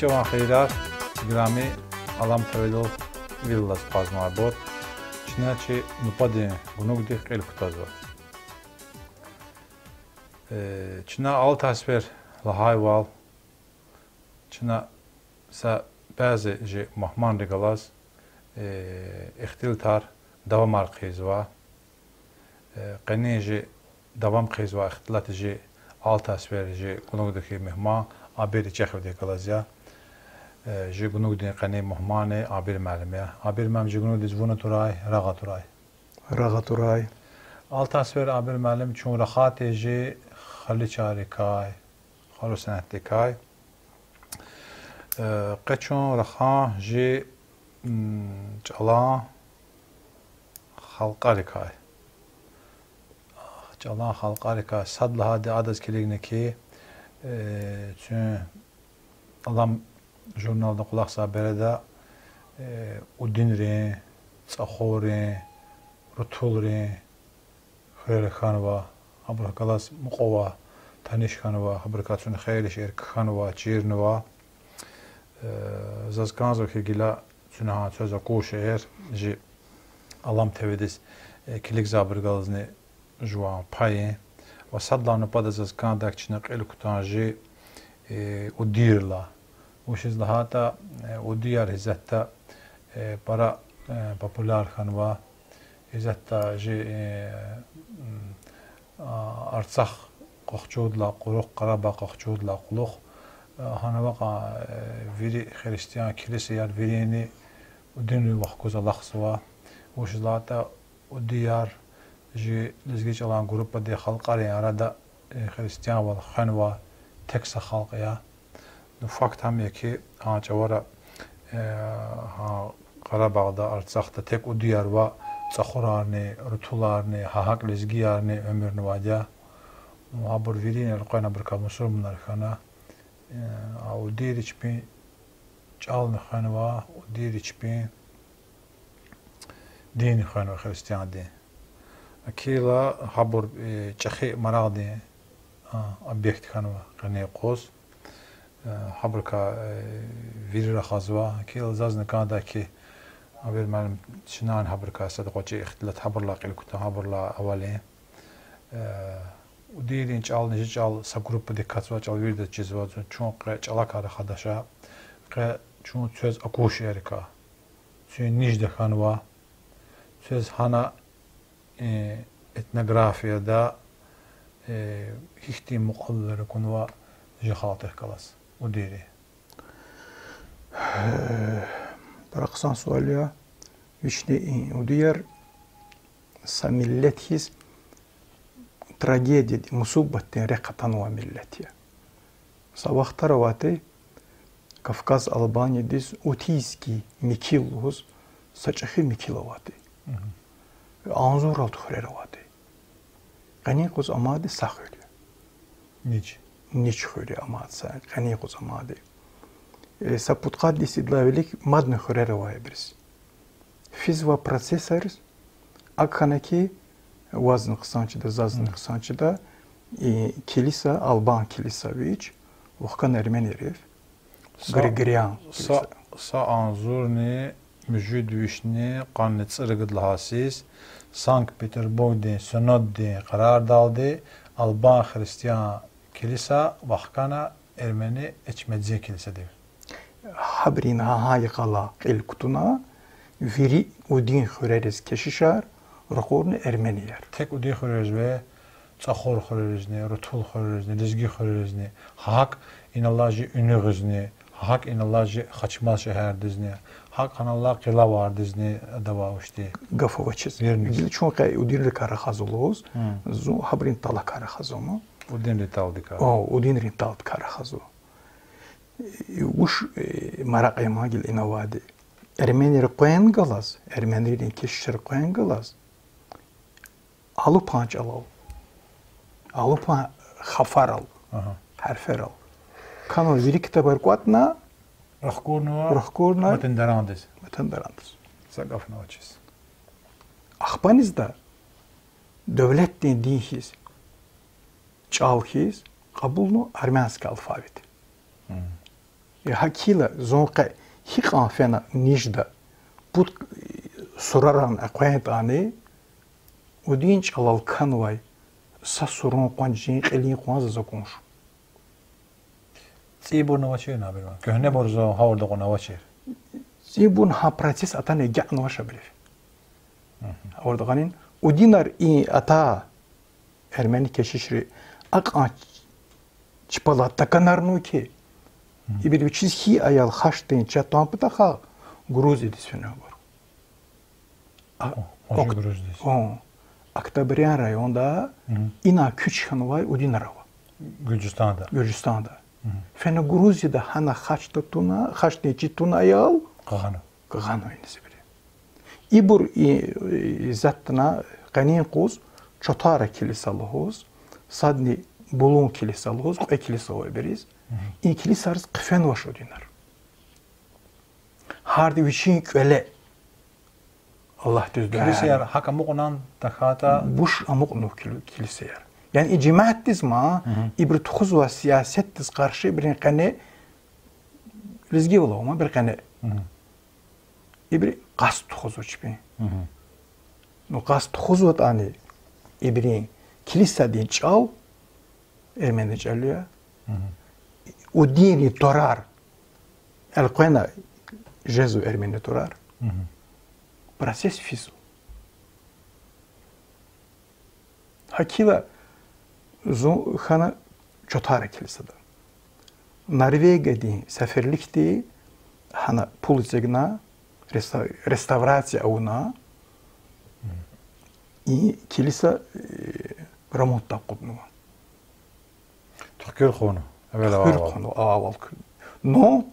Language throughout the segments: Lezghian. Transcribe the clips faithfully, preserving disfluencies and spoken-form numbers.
Жуван хийирар, играми Алам ТВ-дал вил алаз акъвазнавайбур. Чна чи нубатдин гунугдихъ кьил кутазва. Э, чна Алтай Сефер лагьайвал, чна са бязи жи мугьманрихъ галаз, э, ихтилатар давамар хъийизва. Э, къенин жи давам хъийизвай ихтилат жи Алтай Сефер жи гунугдихъ мугьман Абир Ичеховдихъ галаз я. Э, жи гунугдин къенин мугьман Абир муаллим я. Абир муаллим, жи гунугдиз вун атурай, рагъ атурай. Рагъ атурай. Алтай Сефер, Абир муаллим, чун рахайтӏа жи халичайрикай, халу сенятдикай. Э, къе чун рахан жи, м, чӏалан халкьарикай. ЧӀалан халкьарикай сад лагьайди адаз килигна хьи, э, чун Алам журналда кӀвалахзавай береда, э, Удинрин, ЦӀахуррин, Рутулрин хуьрера хьанва, гьабурухъ галаз мукьва, таниш хьанва, гьабурукай чун хейлин шейэр кхьенва, чирнава. Э, заз кӀанзава хьи, гила чна гьа квез акур шейэр жи Алам ТВ-диз, э, килигзавайбур галазни жуван пай я. Ва сад лагьай нубатда заз кӀандай хьи, чна кьил кутан жи, э, Удийрилай. Вучиз лагьайтӀа, э, удияр гьизатда, э, пара, э, популяр хьанва. Гьизатда жи, э, м, а, Арцахъ къахчудалай кьулухъ, Къарабагъ къахчудалай кьулухъ, а, гьана вакъа, э, вири христиан килисаяр вирини Удинрин вахкуз алахъзава. Вучиз лагьайтӀа удияр жи лезги чӀалан группадин халкьарин арада, э, христианвал хвенвай тек са халкь я. Ну, факт гьам я хьи, гьа чӀавара, э, гьа Къарабагъда, Арцахда тек удияр ваъ, цӀахурарни, рутуларни, гьа гьакӀ лезгиярни уьмуьрнавайди я. Ну, гьабур вирин элкъвена абурукай мусурманар хьана. Э, а удийри чпин чӀални хвенва, удийри чпин динни хвенва, христиан дин. Акила гьабур, э, чӀехи марагъдин, а, объект хьанва къенин юкъуз. Э, гьабурукай, э, вири рахазва. Акила зазни кӀандай хьи, Абир муаллим, чнани гьабурукай сад-кьве чи ихтилат гьабурулай кьил кутан, гьабурулай авалин. Э, удийрин чӀални жи чӀал са группадик катзавай чӀал виридаз чизва, чун къе чӀалакай рахадаша, къе чун квез акур шейэрикай, куьн нижда хьанва, квез гьана, э, этнографияда, э, гьихьтин мукьвалар акунва жи халкьдихъ галаз, удийри. Э, пара хъсан суал я. Вични и удияр са миллет хьиз трагедиядин, мусибатдин рехъ атанвай миллет я. Са вахтар авайтӀи Кавказ Албаниядиз Утийский михьил лугьуз са чӀехи михьил авайтӀи. Агъзурралди хуьрер авайтӀи. Къенин юкъуз амайди са хуьр я. Нич. Нич хуьр я амайди са, къенин юкъуз амайди. Э, са пудкъад йис идалай вилик мадни хуьрер авайбуруз физвай процессар акӀ хьана хьи, вазни хъсан чида, зазни хъсан чида, и килиса, албан килиса вич, вахкана эрменийрив, са, Григориан са, килиса. Са агъзурни муьжуьд вишни къанни цӀерид лагьай йисуз Санкт-Петербургдин Синоддин къарардалди албан христиан килиса вахкана эрмени Эчмедзин килисадив. Гьабурун гьа йикъалай кьил кутуна, вири Удин хуьрериз кешишар, ракъурна эрменияр. Тек Удин хуьрериз ве, ЦӀахур хуьреризни, Рутул хуьреризни, Лезги хуьреризни, гьакӀ иналай чи Уьнуьгъизни, гьакӀ иналай чи Хачмаз шегьердизни, гьакӀ иналай Къилавардизни, адавай вучди гаф авачиз. Вирни. Гила чун къе Удинрикай рахазва лугьуз, зун гьабурун талакай рахазва. Удинрин талдикай. О, Удинрин талдикай рахазва. Вуч, э, маракь я ман гила инавайди. Эрменийри къвен галаз, эрменийрин кешишар къвен галаз, алупан чӀалал, алупан хафарал, гьарферал канал вири ктабар кӀватӀна, рахкурнава, рахкурна Матандарандиз. Матандарандиз. Са гафни авачиз. Ахпанизда девлетдин дин хьиз, чӀал хьиз кьабулна армянский алфавит. Э, гьакӀ хьайила, зун къе гьикьван фена нижда, пуд сураран экъвенайтӀани, удин чӀалал кхьенвай са сурун къванцин кьилин къван заз акунач. ЦӀийибурни авачирни абуру? Куьгьнебур зун гьавурда кьуна авачир. ЦӀийибурни гьа процесс атана агакьнавач абурив. Гьавурда кьунин, удинар и ата эрмени кешишри акьван чпелай такӀанарнава хьи, ибур вичиз хьайи аял хашдин чатан патахъай Грузиядиз фенвайбур. А, О, Ок-, Грузиядиз. О, Октябрьян районда ина куьч хьанвай удинар ава. Гуржистанда. Гуржистанда. Фена Грузияда гьана хашдин чи туна аял къагъанва. Къагъанва иниз ибуру. Ибур и, и затӀна къенин юкъуз Чотара килиса лугьуз, садни Булун килиса лугьуз, кьве килиса ава ибуруз. И килисайриз хъфенвач удинар. Гьарда вичин кӀвале Аллагьдиз дуьа. Килисаяр гьакӀ амукьнани тахьайтӀа? Буш амукьнава кили-, килисаяр. Яни и жемятдиз ман, ибуру тухузвай сиясатдиз къарши ибурун къене, лезгивал ава ман ибурун къене. Ибуру къаст тухузва чпин. Ну, къаст тухузватӀани, ибурун килисадин чӀал, эрмени чӀал я, удинрин тӀварар элкъвена жезва, эрмени тӀварар. Процесс физва. ГьакӀ хьайила, зун хьана Чотара килисада. Норвегиядин сеферликди гьана пул эцигна, реста-, реставрация авуна, и килиса, э, ремонтдай акъуднава. ТуькӀуьр хъувуна, эвел-авал. ТуькӀуьр хъувуна, авал куь-. Но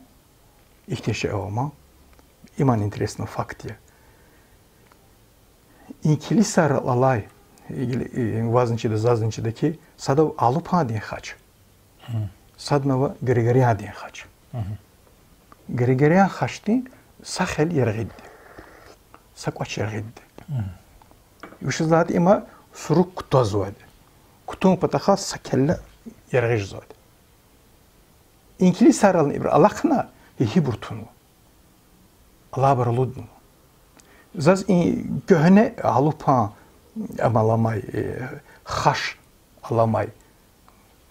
ихьтин шей ава ман, иман интересный факт я. И килисайрал алай, и, и, вазни чида, зазни чида хьи, сад ава Алупандин хач, садни ава Григорияндин хач. Григориян хачдин са хел яргъиди, са кӀвач яргъиди. Вучиз лагьайтӀа има сурук кутазвайди. Кутун патахъай са келла яргъи жезвайди. И килисайрални ибуру алахъна, гьи-гьибур тунва. Алайбур алуднава. Заз и куьгьне Алупан, ам аламай, э, хаш аламай.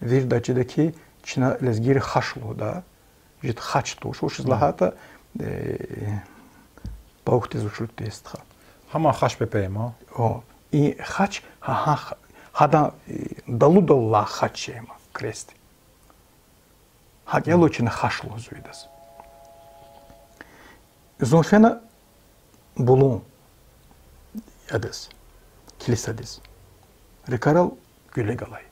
Вирида чида хьи, чна лезгийри хаш лугьуда, жид хач туш, вучиз лагьайтӀа, э, павухдиз вуч лугьуда стха. Гьам хаш пепе я ман. О, и хач, гьа, гьа, гьадан, э, далудал алай хач я ман, крест. ГьакӀ хьайила чна хаш лугьузва идаз. Зун фена Булун адаз, килисадиз. Рикарал гуьле галай.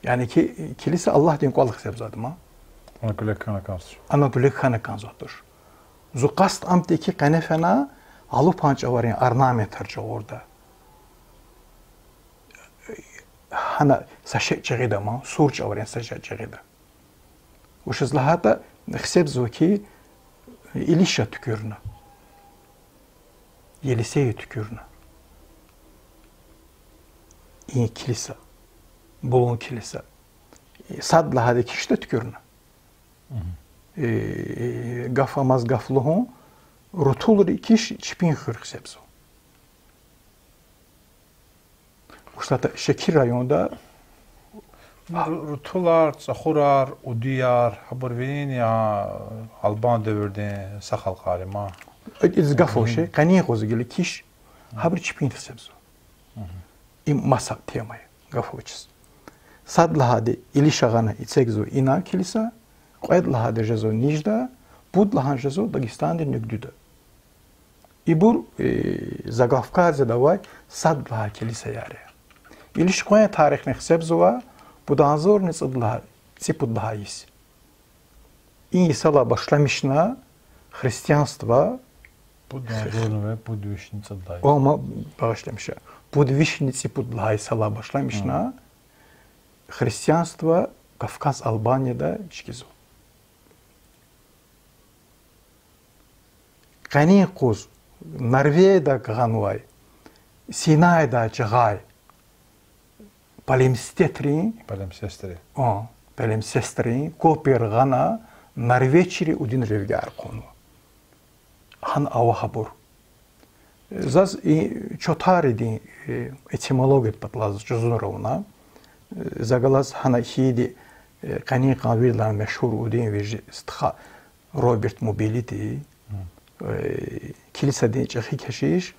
Яни хьи, килиса Аллагьдин кӀвал хьисабзавайди ман. Ана гуьле хьана кӀанзавач. Ана гуьле хьана кӀанзавайди туш. Зун къаст ам тир хьи, къене фена, Алупан чӀаварин орнаментар жагъурда. Гьана са шей жагъида ман, сур чӀаварин са шей жагъида. Вучиз лагьайтӀа, хьисабзава хьи, Илиша туькӀуьрна, Елисея туькӀуьрна и килиса, Булун килиса. Сад лагьайди кишда туькӀуьрна. Э, гаф амаз гаф лугьун, рутулри киш чпин хуьр хьисабзава. Вучиз лагьайтӀа Шекир районда ру-, рутулар, цӀахурар, удияр, гьабур вири я албан девирдин са халкьар я ман. Идаз гаф авачир, къенин къуз гила киш, гьабур чпин хьисабзава. Им маса тема я, гаф авачиз. Сад лагьайди Илиша гъана эцигзава ина килиса, кьвед лагьайди жезва нижда, пуд лагьайди жезва Дагъустандин Нуькдуда. Ибур, э, Закавказьяда авай сад лагьай килисаяр я. Илиш къвен тарихни хьисабзава пуд агъзурни цӀуд лагьай, цӀипуд лагьай йис. И йисалай башламишна христианство, пуд агъзурни ва пуд вишни цӀуд лагьай, ама, багъишламиша, пуд вишни цӀипуд лагьай йисалай башламишна христианство Кавказ Албанияда чкӀизва. Къенин къуз Норвегияда гъанвай, Синайда жагъай палемсестрин, о, палемсестрин копияр гъана, Норвежри Удинри вегьер кьунва. Гьана ава гьабур. Заз и чотаридин, э, этимологиядин паталай заз жузуна авуна, э, за галаз гьана хьиди, э, къенин къанни виридалай машгьур Удин вири стха Роберт Мубилиди, э, килисадин чӀехи кешиш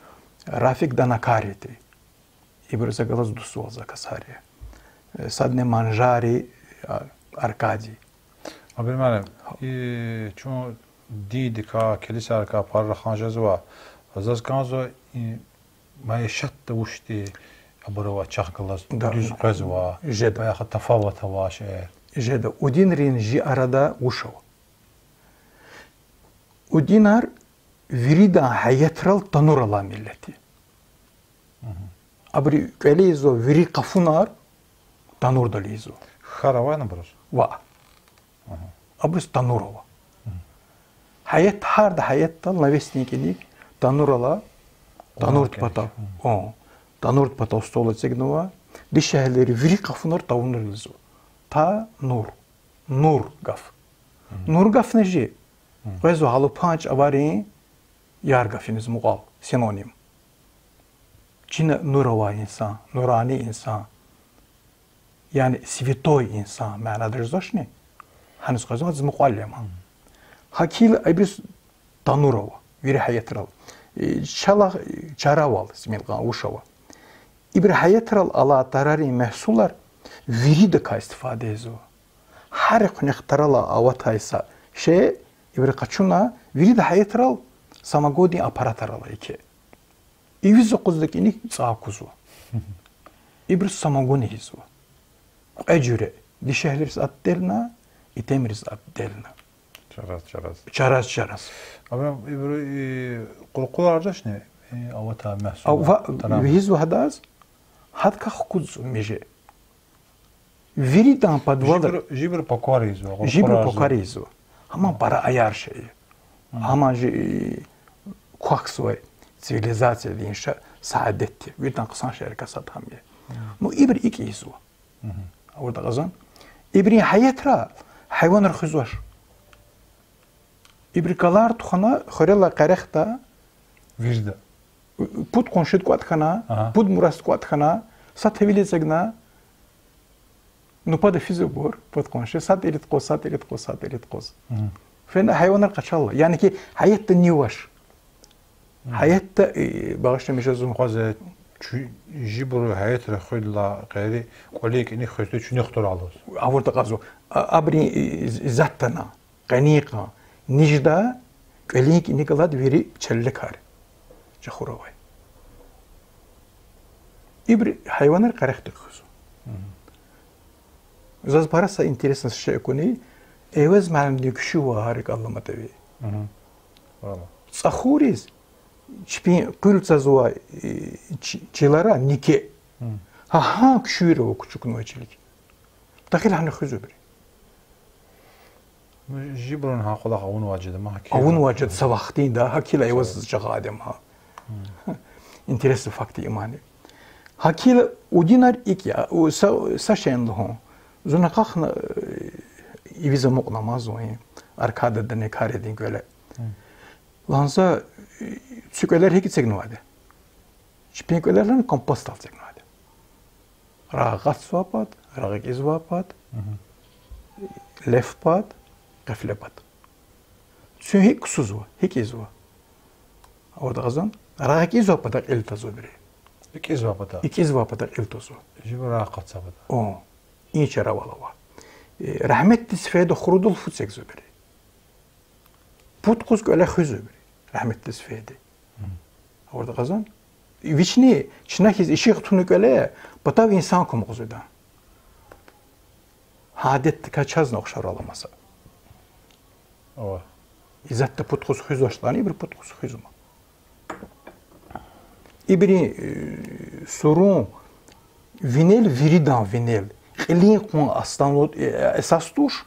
Рафик Данакариди. Ибур за галаз дуствал за касари. Э, садни Манжари, а, Аркадий. Абир муаллим, и чун диндикай, килисайрикай пара рахан жезва, заз кӀанзава, и майишатда вуч тир, абур авай чахъ галаз дуьз къвезва, жеда, ва яхъ тафават авай шейэр. Жеда, Удинрин жи арада вуш ава? Удинар виридан гьаятрал танур алай миллет я. Абуру кӀвале ийизва вири къафунар, танурдал ийизва. Хар авайни абуруз? Ваъ. Абуруз танур ава. Гьаят, гьарда гьаятдал навесдин кӀаник танур ала, танурдин патав, о, танурдин патав стол эцигнава. Дишегьлийри вири къафунар танурдал ийизва. Танур. Нур гаф. Нур гафни жи къвезва гьалупан чӀаварин яр гафиниз мукьвал, синоним. Чина нур авай инсан, нурани инсан, яни святой инсан манадиз жезвачни, гьаниз къвезвайди мукьвал я ман. Гьакӏ хьайила ибуруз танур ава вири гьаятрал. Э, чалай чаравал, зимилгъан вуш ава. Ибуру гьаятрал алай тарарин мягьсулар виридакай истифада ийизва. Гьар юкъуз таралай аватай са шей ибуру къачуна, вирида гьаятрал самогондин аппаратар ала еке. Ивиз акъудзавай кӀаник цӀай кузва. Ибуруз самогон ийизва. Кьве жуьре: дишегьлийриз отдельно, итимриз отдельно. Чараз, чараз. Чараз, чараз. Абуру ибуру, и, къуркъулар жедачни, и, аватай мягьсулар, ва таран вегьизва гьадаз, гьадакай хкудзава меже. Виридан подвалра жибур, жибур пакар ийизва, жибур къуркъулар пакар ийизва. Гьаман пара аяр шей я. Гьаман жи, и, квахьзавай цивилизациядин ша са адет я. Виридан хъсан шейэрикай сад гьам я. Ну, ибур икӀ ийизва. Авурда акьазва. Ибурун гьаятра гьайванар хуьзвач. Ибуру галай тухвана хуьрелай къерехда. Вирида. Пуд къуншиди кӀватӀ хьана, пуд мурасди кӀватӀ хьана, са тевиле эцигна, нубада физва абур, пуд къунши, сад ирид къуз, сад ирид къуз, сад ирид къуз. Фена гьайванар къачурла. Яни хьи, гьаятда нивач. Гьаятда, э, багъишламиша зун. Къвезвай, чу-, жибуру гьаятра хуьдайла гъейри, кӀвалин кӀаник хуьзвайди чуьнуьхда алаз. Авурда акьазва. А, абурун, э, затӀ атана, къенин къан, нижда, кӀвалин кӀаник алад вири челлекар чӀехур авай. Ибуру гьайванар къерехдик хуьзва. Заз пара са интересный шей акуна, Эвез муаллимдин куьче ава гьа рикӀел аламатӀа ви. ЦӀахуриз чпин къуьл цазвай, э, чи-, чилера нике. Гьа, гьа куьчейра ава кучукнавай чилик. Дахил гьана хуьзвайбур. Ну, жибурун гьа кӀвалах авунвайди жеда ман, гьакӀ авунвайди жеда са вахтунда, гьакӀ хьайила Эвез жагъайди я ман. Интересный факт я ман. ГьакӀ хьайила Удинар икӀ я, у са, са шейни лугьун. Зун акьахна, э, ивиз амукьна ман зун, Аркадий Данакаридин кӀвале. Лагьана за, э, цуь кӀвалер гьикӀ эцигнавайди? Чпин кӀвалерни компостдал эцигнавайди. Рагъ акъатзавай пад, рагъ кӀизвай пад, леф пад, къефле пад. Цуьн гьикӀ ксузва, гьикӀ ийизва? Авурда акьазва. Рагъ кӀизвай патахъ кьил тагъзавайбур. КӀизвай патахъ. КӀизвай патахъ кьил тагъзава. Жибур рагъ акъатзавай патахъ. О, и чаравал ава. Э, рагьметдиз фейида хурудал фу эцигзавайбур. Пуд къуз кӀвале хуьзвайбур, рагьметдиз фейиди. Авурда акьазва. Вични чна хьиз ишигъ туна кӀвале, патав инсан кумукьзавайди я. Гьа адетдикай чазни ухшар ала маса. Ава. И затӀда пуд къуз хуьзвач лагьана, ибуру пуд къуз хуьзва ман. Ибурун, э, сурун винел виридан винел, кьилин къван аслан, э, эсас туш,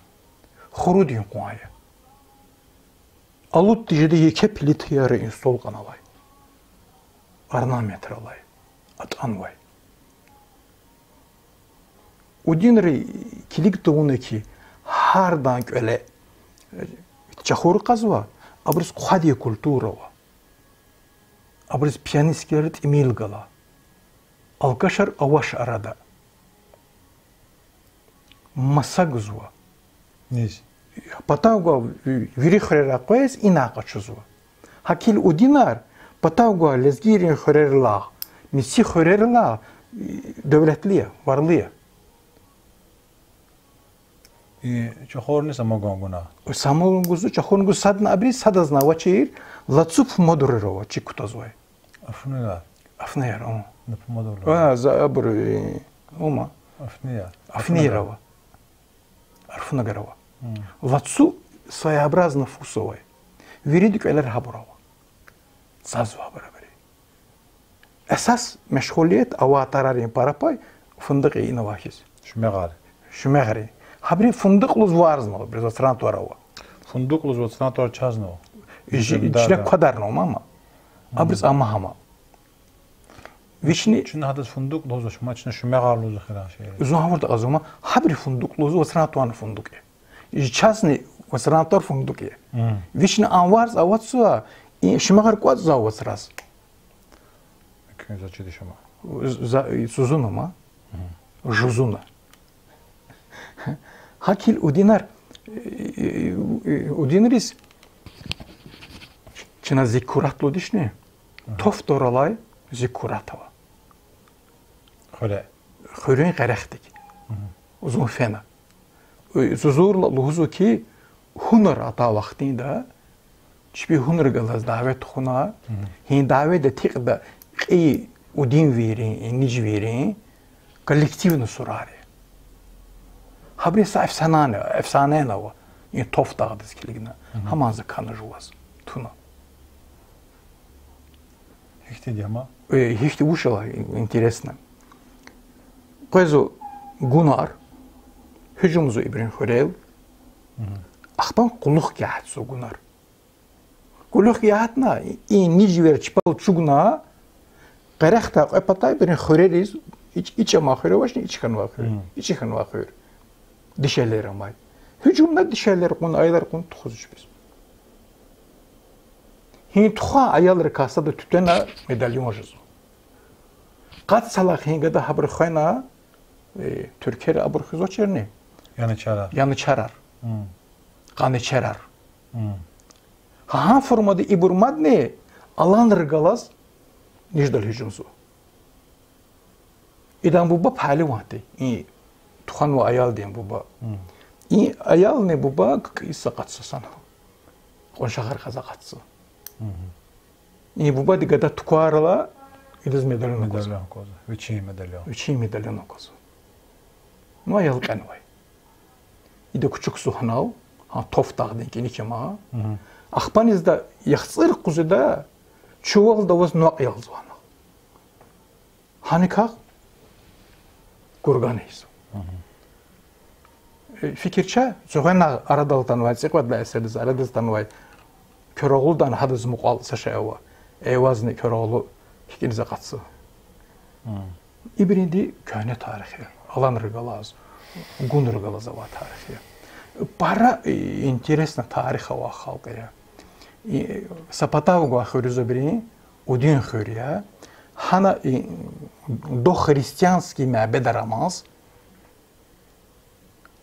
хурудин къван я. Алудиз жеда еке плитаяр инстол кьуна алай. Орнаментар алай. АтӀанвай. Удинри килиг тавуна хьи, гьардан кӀвале Чахур къазва, абуруз хъвади культура ава. Абуруз пианистар тӀимил гала. Алкашар авач арада. Маса гузва. Низ? Патав гвай вири хуьрерай къвез ина къачузва. Гьакӏ хьайила удинар патав гвай лезгийрин хуьрерилай, мици хуьрерилай девлетлу я, варлу я. И чахурни самогон гуна? Самогон гузва, чахурни гузва, садни абуруз, садазни авачир, лацу пумадурар ава, чиг кутазвай. Афнияр? Афнияр, у. На пумадур. А, за абур, э, ума. Афнияр. Афнияр ава. Арфунагар ава. Лацу своеобразный вкус авай. Вирида кӀвалер гьабур ава. Цазва абуру абури. Эсас машгъулият авай тарарин пара пай фундукь я ина авай хьиз. Шумягъар. Шумягъари. Гьабуру фундукь лугьуз варзава, абуруз вацран тӀвар ава. Фундукь лугьуз вацран тӀвар чазнава. Жи-, чна квадарнава, мама. Абуруз ама гьама. Вични... Чна гьадаз фундукь лугьузвач, ма чна шумягъар лугьуз хьана шей. Зун гьавурда акьазва, ма гьабуру фундукь лугьуз, вацран тӀварни фундукь я. Жи чазни вацран тӀвар фундукь я. Вични анварз аватзава, и шумягъар кӀватӀзава вацраз. Экуьн заз чидач ама. За, и, сузуна ма. Жузуна. Гьакӏ хьайила удинар, удинриз чна зиккурат лугьудачни, тоф тӀвар алай зиккурат ава. Хуьре. Хуьруьн къерехдик. Зун фена. Зузурла лугьузва хьи, гьунар атай вахтунда чпи гьунар галаз дяве тухуна, гьи дяведа тикьда кьи удинвийрин, нижвийрин коллективный сурар я. Гьабуру са эфсанани, эфсанани ава, и тоф дагъдиз килигна, гьаман за кана жуваз, туна. Гьихьтинди я ма? Э, гьихьтин, вуч ала, интересно. Къвезва гунар, гьуьжумзава ибурун хуьрел, ахпа кьулухъ гьатзава гунар. Кьулухъ гьатна, и нижвер чпел чӀугуна, къерехдай кьве патай ибурун хуьрериз, ич-, ичӀ амай хуьр авачни, ичӀ хьанвай хуьр, ичӀи хьанвай хуьр. Дишегьлияр амай. Гьуьжумна, дишегьлияр кьуна, аялар кьуна тухузва чпиз. Гьи тухвай аялрикай сада туьтуьна медальон жезва. Къад йисалай гьи гада гьабуру хвена, э, туьрквер абур хуьзвачирни? Янычарар. Янычарар. Къаничерар. Гьа, гьа формада ибур мадни аланри галаз ниждал гьуьжумзава. Идан буба пагьливан тир, и тухванвай аялдин буба. И аялни буба ккӀиз са къатса санал. Къуншагърихъ за къатса. И бубади гада тукварла, идаз медальон аквазва. Медальон аквазва. Вичин медальон. Вичин медальон аквазва. Ну, аял кьенвай. Ида кучукзава гьанал, гьа тоф дагъдин кӀаник я ма. Ахпаниз да яхцӀур къузеда чувалда аваз накь ялзава гьанал. Гьаникай гурган ийизва. Э, фикир це, цугъвена арадал атанвай, цӀикьвед лагьай йисариз арадиз атанвай Куьрогълудан гьадаз мукьвал са шей ава. Эйвазни Куьрогълу хьтин за къатса. Ибурунди куьгьне тарих я, аланри галаз, гунри галаз авай тарих я. Пара, э, интересный тарих авай халкь я. И са патав гвай хуьр я ибурун, Удин хуьр я. Гьана и дохристианский мябедар амаз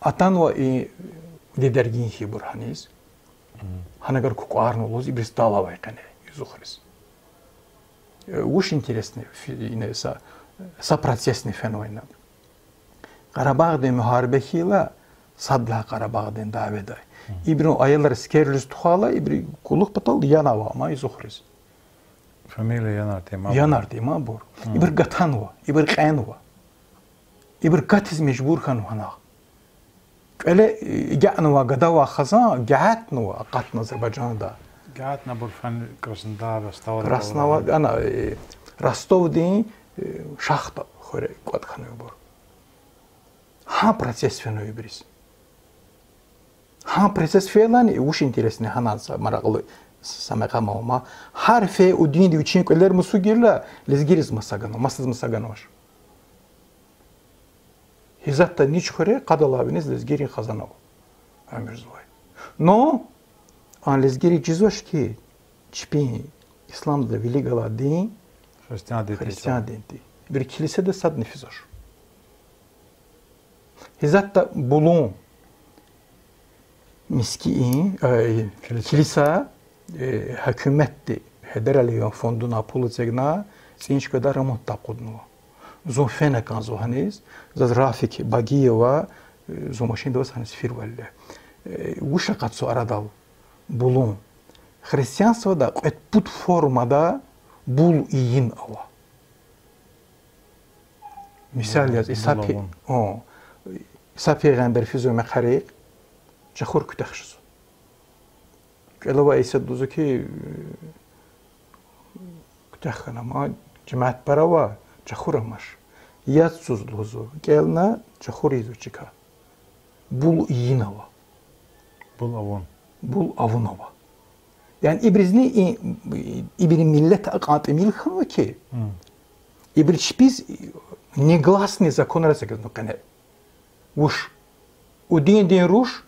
атанва и дидергин хьи ибур гьаниз. Гьанагар кукӀварна лугьуз, ибуруз тӀал авай къене юзухриз. Э, вуч интересный фи-, ина са, са процессни фенва ина. Къарабагъдин мугьариба хьайила, сад лагьай Къарабагъдин дяведай, ибурун аялар аскерриз тухвайла, ибуру кьулухъ патал янава ама юзухриз. Фамилия янар тир ма абур. Янар тир ма абур. Ибур гатанва, ибур кьенва. Ибур гатиз мажбур хьанва гьанал. КӀвале, э, агакьнавай гадавай хизан гатнава, акъатна Азербайжанда. Гатна абур фена Краснодар, Ростов. Краснодар, ана, э, Ростовдин, э, шахта хуьре кӀватӀ хьанва абур. Гьа процесс фена ибуруз. Гьа процесс фейилани, вуч интересный, гьана са маракьлу са макъам ава ма. Гьар фей Удинда вичин кӀвалер мусугирла, лезгийриз маса ганва, масаз маса ганвач. Гьи затӀда нич хуьре къадалай виниз лезгийрин хизан ава уьмуьрзавай. Но а лезгийри чизвач хьи, чпин исламда вилик галай дин христиан дин тир. Христиан дин тир. Бир килисада садни физвач. Гьизатда булун мискин, э, килиса, э, гьукуматди гьедералайван фондунай пул эцигна, цӀийи чкада ремонтдай акъуднава. Зун фена кӀанзава гьаниз, заз Рафик Багиева, э, зун машинда аваз гьаниз фирвал я. Э, вуч акъатзава арадал булун. Христианствода кьвед-пуд формада бул ийин ава. Мисал яз, Иса пе-, о, Иса пегъамбар физва мехъерик, чахур куьтягь жезва. КӀелавай Иса лугьузва хьи, куьтягь хьана ама, жемят пара ава, чахур амач. Яд цуз лугьузва, кӀелна, чахур ийизва чка. Бул ийин ава. Бул авун. Бул авун ава. Яни ибурузни и-, ибурун миллет акьван тӀимил хьанва хьи, ибур чпиз негласный законар эцигнава къене. Вуч? Удиндин руш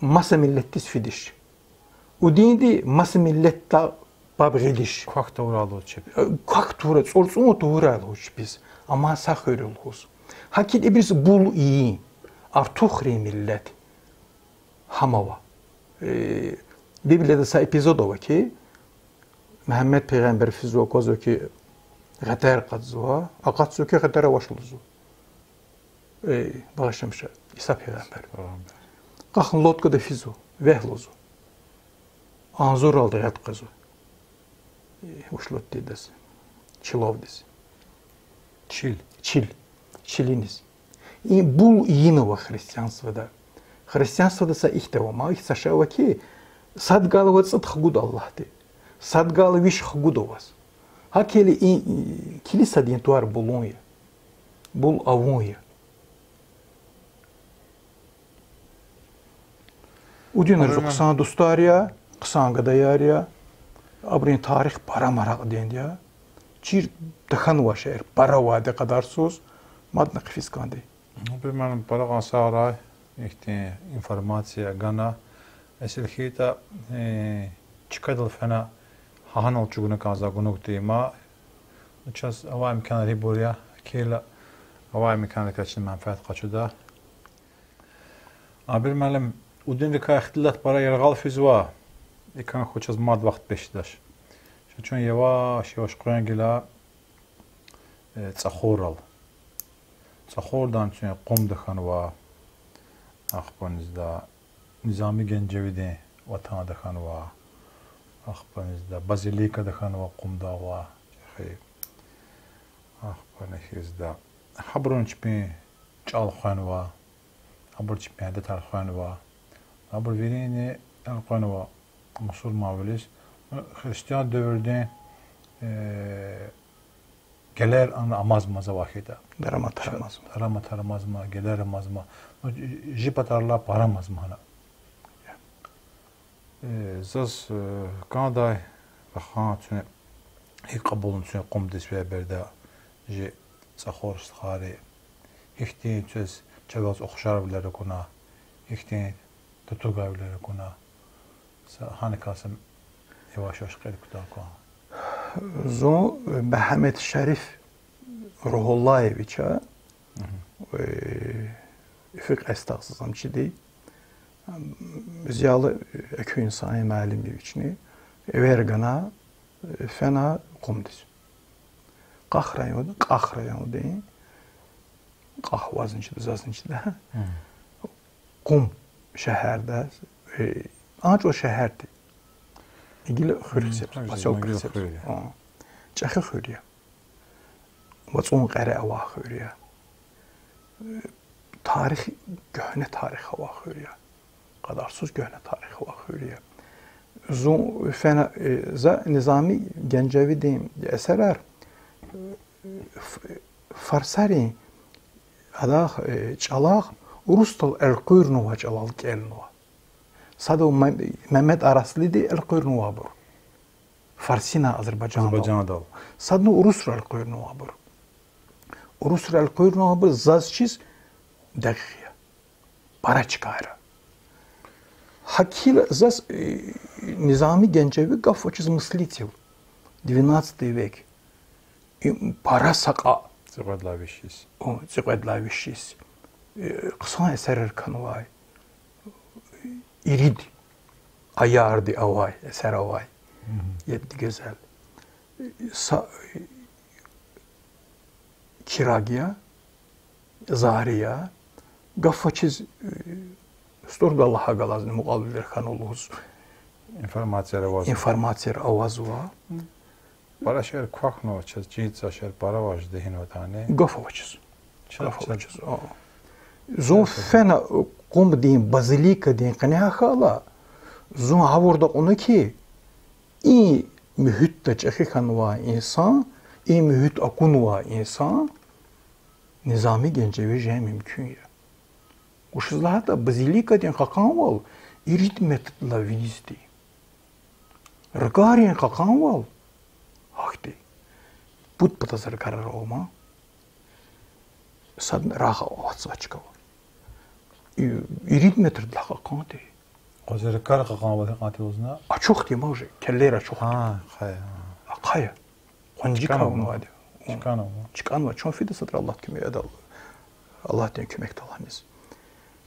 маса миллетдиз фидиш. Удинди маса миллетда паб гъидиш. Квахь тавурай лугьуз чпи. Квахь тавурай, цӀурцӀун тавурай лугьуз чпиз. Амма са хуьр я лугьуз. ГьакӀ хьи ибуруз бул ийин, артухрин миллет гьам ава. Э, Библияда са эпизод ава хьи, Мегьамед пегъамбар физва, аквазва хьи, гъетер акъатзава, акъатзава хьи, гъетер авач лугьузва. Э, багъишламиша, Иса пегъамбар. Къахна лодкада физва, вегь лугьузва. Агъзурралди гъед къвезва. Э, вуч лугьуда идаз? Чилавдиз. Чил. Чил. Чилиниз. И бул ийин ава христианствода. Христианствода са ихьтин ава, ма ихьтин са шей ава хьи, сад галай ваз цӀуд хгуда Аллагьди. Сад галай виш хгуда ваз. ГьакӀ хьайила и, и килисадин тӀвар булун я. Бул авун я. Удинра зун хъсан дустар я, хъсан гадаяр я, абурун тарих пара маракьдинди я. Чир тахьанвай шейэр пара авайди кьадарсуз, мадни хъфиз кӀанди. Абуру ман пара кьван сагърай, ихьтин информация гана. Эсил хьайитӀа, э, чкадал фена гьа-, гьанал чӀугуна кӀанзавай гунугди я ман. Чаз авай имканар гьибур я, кхьейла, авай имканрикай чна менфят къачуда. Абир муаллим, удинрикай ихтилат пара яргъал физва, икӀ хьайила чаз мад вахт бес жедач. Ша чун яваш-яваш къвен гила, э, цӀахуррал. ЦӀахурралди чун Къумда хьанва, ахпа низда Низами Генжевидин ватанда хьанва, ахпа низда базиликада хьанва Къумда ава, чӀехи. Ахпа низда гьабурун чпин чӀал хвенва, абур чпин адетар хвенва, абур виринни элкъвенва мусурманвилиз. Христиан девирдин, э, гелер ана амазма за вахида. Дараматар амазма. Дараматар амазма, гелер амазма. Ну, жи патарилай пара амазма гьана. Э, заз, э, кӀандай, вахан, чун гьикӀ кьабулна чун Къумдиз фейи береда жи цӀахур стхайри, гьихьтин чаз чавай ухшарвилер акуна, гьихьтин татугайвилер акуна. Са гьаникай са яваш-яваш кьил кутун кван. Зун Мегьамед Шериф Ругьуллаевича, э, Фикь Эстагъзаз амчиди, зиялы экуь инсан я, муаллим я вични, эвер гана, э, фена Къумдиз. Къах район, Къах райондин, Къах вазни чида, зазни чида. Къум шегьерда, э, анжах шегьер тир. Гила хуьр хесеб, посёлок хесеб. ЧӀехи хуьр я. ВацӀун къере авай хуьр я. Тарих, гуьгьне тарих авай хуьр я. Кьадарсуз гуьгьне тарих авай хуьр я. Зун фена, э, за Низами Генжевидин эсерар, э, ф-, фарсарин, адахъ, э, чӀалахъ урусдал элкъуьрнавай чӀалал кӀелнава. Садав Мем-, Мемед Араслиди элкъуьрнавайбур. Фарсинай азербайжандал. Азербайжандал. Садни урусри элкъуьрнавайбур. Урусри элкъуьрнавайбур заз чиз дакъикъ я. Пара чкайра. Гьакӏ хьайила заз, э, Низами Генжеви гаф авачиз мыслитель, двенадцатый век. И пара са кьа. Цӏикьведлай виш йис. О, цӏикьведлай виш йис. Э, хъсан эсерар хьанвай. Ирид аярди авай, эсер авай. Мгм. Ядди гуьзел. Са, э, чираг я, зари я, гаф авачиз, э, стӏурдалай галазни мукьвал вилер хьанва лугьуз. Информацияр авазва. Информацияр авазва. Пара шейэр квахьнава чаз, чиз са шейэр пара важди гьинватӏани. Гаф авачиз. Ча-, Гаф ча- авачиз. А. Зун фена, э, къумдин, базиликадин къене гьахьайла, зун гъавурда кьуна хьи, и муьгьуьтда чӏехи хьанвай инсан, и муьгьуьт акунвай инсан Низами Генжеви жен мумкин я. Вучиз лагьайтӏа базиликадин кьакьанвал ирид метрдилай винизди. Ракӏарин кьакьанвал гьахьтин. Пуд патаз ракӏарар ава ман. Садни рагъ аватзавай чка ава. И-, ирид метрдилай кьакьан тир. Къваза ракӏар кьакьанвал гьикьван тир лугьузва? Ачух тир ман уже, келлер ачух тир. Гьа, ахъая, гьа. Ахъая. Къванцик авунвайди. Чкӏанва. Чкӏанва, чун фида садра Аллагьдин куьмек, Аллагьдин куьмекдални.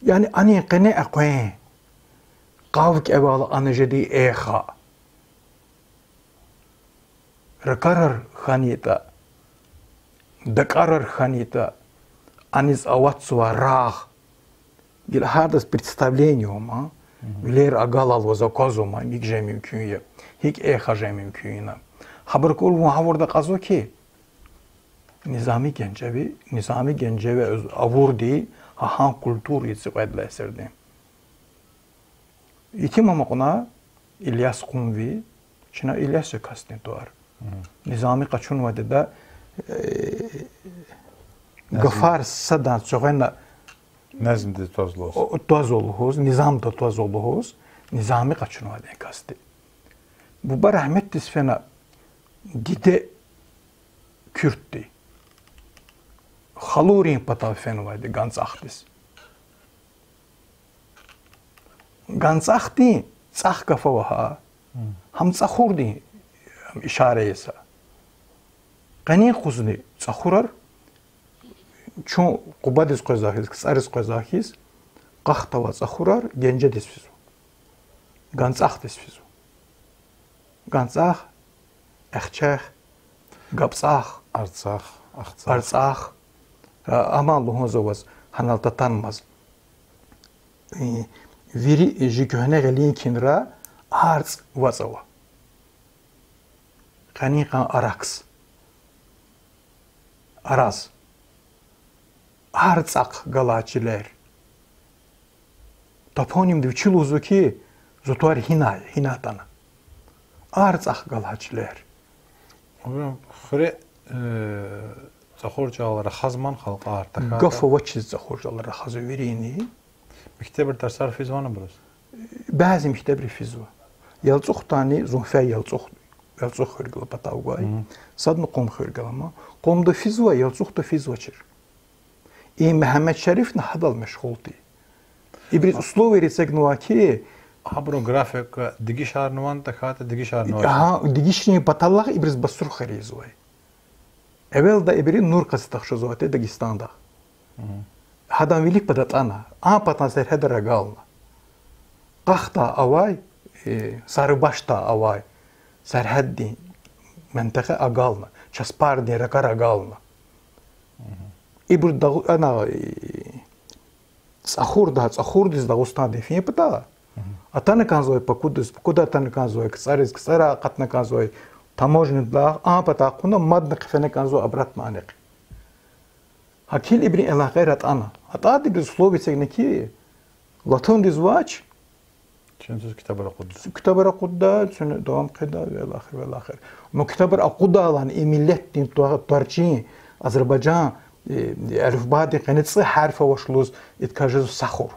Яни анин къене экъвен, къав кӏевал ана жеди эхо. Ракӏарар хьанайтӏа, дакӏарар хьанайтӏа, аниз аватзавай рагъ. Гила гьардаз представление ава ман, вилер агалайла ваз аквазва ман, гьикӏ жен мумкин я, гьикӏ эхо жен мумкин я. Гьабур кӏвале вун гъавурда кьазва хьи, Низами Генжеви, Низами Генжеви авурди гьа гьа культура я цӏикьведлай эсердин. Итим амукьна Ильяс Къумви, чна Ильяс я касдин тӏвар. Низами къачунвайди я, э, гафар садан цугъена назмда твазва лугьуз, о, твазва лугьуз, низамда твазва лугьуз, Низами къачунвайди я касди. Буба рагьметдиз фена диде куьртди. Халурин патав фенвайди ГанцӀахдиз. ГанцӀахдин цӀах гаф ава гьа, гьам цӀахурдин ишара я са. Къенин къузни цӀахурар, чун Къубадиз къвезвай хьиз, КцӀариз къвезвай хьиз, къахтавай цӀахурар Генжедиз физва. ГанцӀахдиз физва. ГанцӀах, Эхчех, ГапцӀах, АрцӀах, АхцӀах. АрцӀах, а, аман лугьузва ваз, гьанал татанмаз. Э, вири жи куьгьне гъилин кхьинра арцӀ вацӀ ава. Къенин къан Аракс. Араз. АрцӀахъ галай чилер. Топонимда вичи лугьузва хьи, зу тӀвар гьинай, гьинай атана. АрцӀахъ галай чилер. Абурун хуьре, э, цӀахур чӀалал рахазман халкьар, тахьайтӀа гаф авачиз цӀахур чӀалал рахазва вирини. Мектебра тарсар физвани абуруз? Бязи мектебра физва. ЯлцӀухдани, зун фейи ЯлцӀух, ЯлцӀух хуьр гала патав гвай. Садни Къум хуьр гала ма. Къумда физва, ЯлцӀухда физвачир. И Мегьамед Шерифни гьадал машгъул тир. Ибуруз условияр эцигнавай хьи, абурун графика дегишарнавани, тахьайтӀа дегишарнавач? Гьа, дегишарун паталай ибуруз Басрухари ийизвай. Эвелда ибуру Нур къази тахшузвай тир Дагъустанда. Гьадан вилик пад атӀана, а патан сергьедар агална. Къахта авай, э, Сарыбашта авай сергьятдин ментекъа агална, часпардин ракӀар агална. Ибур Дагъу-, ана, э, ЦӀахурда, ЦӀахурдиз Дагъустандин фин пата, атана кӀанзавай Бакудиз, Бакуда атана кӀанзавай КцӀариз, КцӀара акъатна кӀанзавай таможнядилай, а пата кьуна мадни хъфена кӀанзава обратно анихъ. ГьакӀ хьайила ибурун алакъаяр атӀана. АтӀайди ибуруз условия эцигна хьи, латундиз вач, чун заз ктабар акъудда. Ктабар акъудда, чун давам хъийида, ва илахир, ва илахир. Амма ктабар акъудайлани и миллетдин тва-, тӀварцин, Азербайжан, э, алифбадин къене цӀи гьарф авач лугьуз, идакай жезва сахур.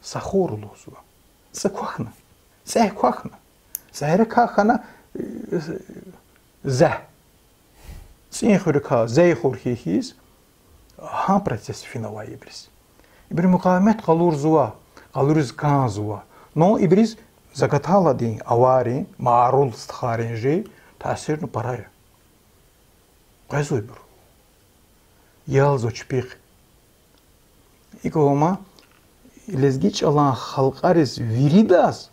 Сахур лугьузва. ЦӀи квахьна. ЦӀегь квахьна. ЦӀегьрикай хьана, э, зегь. ЦӀийи хуьрикай зейи хур хьайи хьиз, гьа процесс финавай ибуруз. Ибуру мукъавимат къалурзава. Къалуриз кӀанзава. Но ибуруз закаталадин авайрин, маарул стхайрин жи таъсирни пара я. Къвезва ибур. Ялзава чпихъ. ИкӀ ама, лезги чӀалан халкьариз виридаз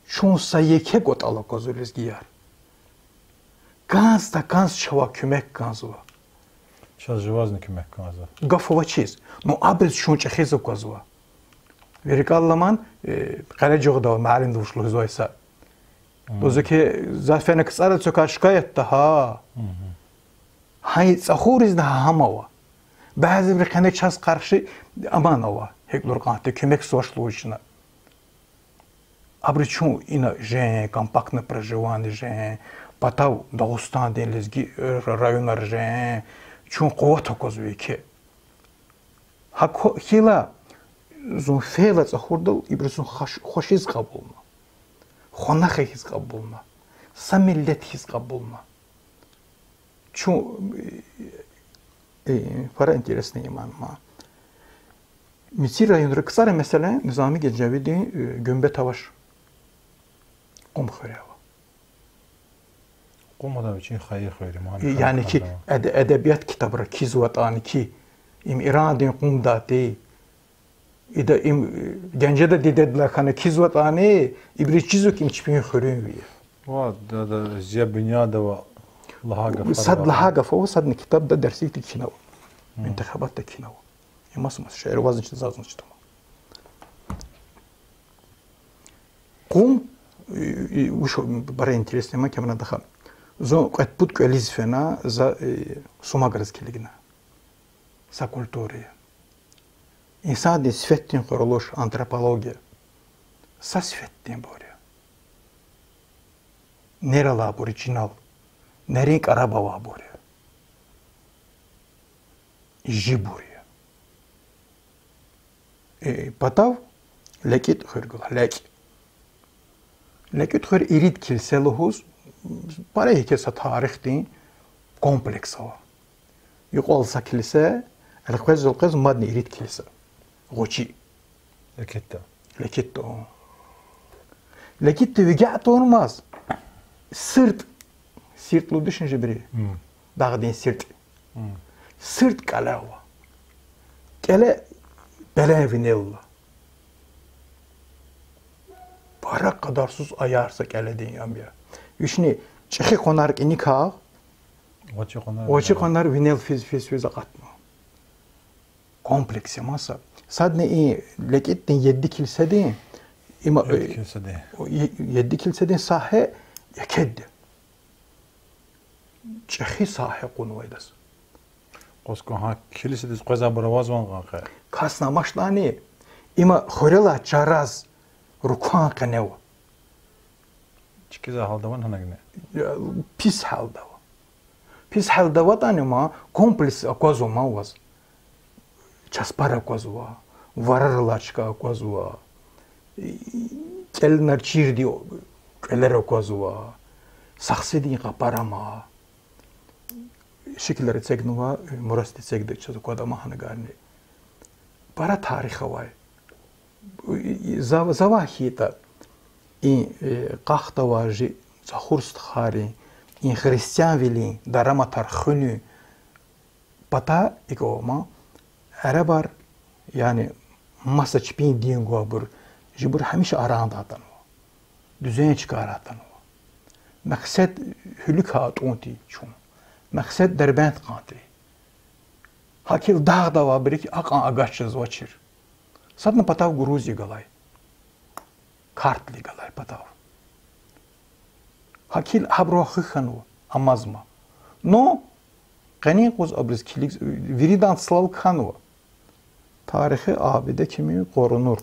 чун са еке кӀватӀал аквазва, лезгияр. КӀанз-такӀанз чавай куьмек кӀанзава. Чаз жувазни куьмек кӀанзава. Гаф авачиз. Ну, абуруз чун чӀехиз аквазва. Вири кӀвале ламан, э, къележагъда ва муаллимди вуч лугьузвай са. Лугьузва хьи, за фена КцӀара цуькай шикаятда гьа. Гьа и цӀахуризни гьа гьам ава. Бязибуру къене чаз къарши аман ава, гьикӀ лугьур кӀанда, куьмекзавач лугьуз чна. Абуру чун ина жен, компактное проживание жен, патав Дагъустандин лезги районар жен, чун къуват аквазва еке. Гьакӏ хьайила, зун фейила цӏахурдал ибуру зун хаш-, хвашиз кьабулна. Хванахъ хьиз кьабулна. Са миллет хьиз кьабулна. Чун, э, пара интересный иман ма. Мици районра КцӀара, месела, Низами Генжевидин, э, гуьмбет авач. Къум хуьре ава. Къум ада вичин хайи хуьр я, ма, яни ки, эде-, эдебият китабра кхьизватӏани ки, им Ирандин къумдайди, ида им, э, Генжеда дидедилай хьана кхьизватӏани, ибуруз чизва ки, им чпин хуьруьнви я. Ва, да, да, Зия Буньядова лагьай гафар ава. Сад лагьай гаф ава, садни китабда дерсикди кхьинава. Мунтахабатда кхьинава. И маса-маса шейэр вазни чида, зазни чида. Къум, и, и, вуч пара интересный ма, Камран даха. Зун кьвед-пуд кӏвализ фена, за, э, Сумагриз килигна. Са культура я. Инсандин сифетдин къурулуш, антропология. Са сифетдинбур я. Нер алайбур я, чинал. Нерин кӏараб авайбур я. Жибур я. Э, патав ЛекӀитӀ хуьр гала, ЛекӀ. ЛекӀитӀ хуьр ирид килсе лугьуз, пара еке са тарихдин комплекс ава. Юкьвал са килсе, элкъвез-элкъвез мадни ирид килсе. Гъвечӏи. ЛекӀитӀда. ЛекӀитӀда. ЛекӀитӀда вине тавунмаз, сирт, сирт лугьудай шин жибри. Дагъдин сирт. Сирт кӏеле ава. Кӏеле белен винел ала. Пара къадарсуз аярса кӏеледин ам я. Вични чӏехи къванер кӏаникай, гъвечӏи къванер винел физ, физ, физ акъатна. Комплекс я маса. Садни и ЛекӀитӀдин едди килседин, има, едди килседин сагье екеди. Чӏехи сагье кьунвайдаз. Къоз кӏан гьа килседиз къвезвайбур авазвани къе? Касни амачтӏани, има хуьрелай чараз рукван къенева. Чкӏизвай гьалда авани гьанагни? Пис гьалда ава. Пис гьалда аватӏани ма, комплекс аквазва ма ваз. Часпар аквазва, варар алай чка аквазва, кӏелунар чирди кӏвалер аквазва, сахседин къапар ама. Шикилар эцигнава, мурас эцигда чаз аквада ма гьанагарни. Пара тарих авай. За, завай хьайитӏа, и, э, къахтавай жи цӏахур стхайрин, и христианвилин дараматар хуьнин патай икӏ ама, арабар, яни маса чпин дин гвайбур, жибур гьамиша арандай атанва. Дуьзен чкайра атанва. Мекьсед гьуьлуькай атӏун тир чун. Мекьсед Дербент кьан тир. Гьакӏ хьайила дагъда авайбуру кьван агат жезвачир. Садни патав Грузия галай. Картлу галай патав. Гьакӏ хьайила гьабуру хуьх хьанва, амазма. Но къенин юкъуз абуруз килиг виридан цлал кхьенва. Тарихи абиде кими къурунур.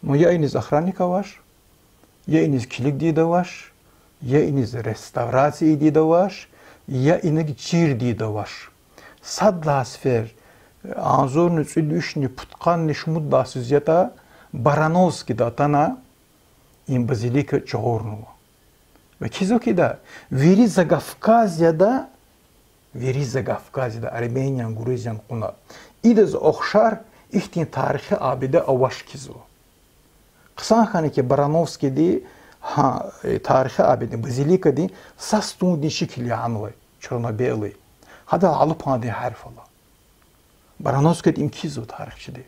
Ну, я иниз охранник авач, я иниз килигдайди авач, я иниз реставрация ийидайди авач, я инаг чирдайди авач. Сад лагьай сефер, агъзурни кӏуьд вишни пудкъанни шумуд лагьай сифте ятӏа, Барановскида атана, и базилика чугъурнава. Ва кизва кида, вири Закавказьяда, вири Закавказьяда, Армениян, Грузиян кьуна, идаз ухшар ихьтин тарихи абиде авач кизва. Хъсан хьана хьи Барановскийди, гьа, э, тарихи абидин, базиликадин са стундин шикил ягъанвай, черно-белый. Гьадал алупандин гьарф ала. Барановскийди им кхьизва тарихчиди.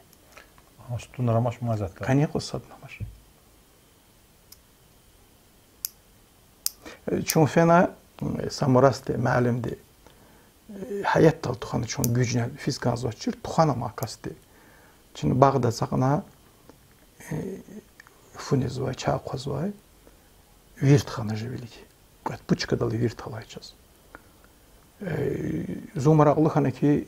Гьа стунар амач мазатда. Къанни къуз садни амач. Э, чун фена, м, Самурасди, муаллимди, э, гьаятдал тухвана чун гуьжни физ кӀанзавачир, тухвана ма касди. Чна багъда ацукьна, э, фу незвай, чай хъвазвай, вирт хана жи вилик. Кьвед-пуд чкадал вирт алай чаз. Э, зун маракьлу хьана хьи,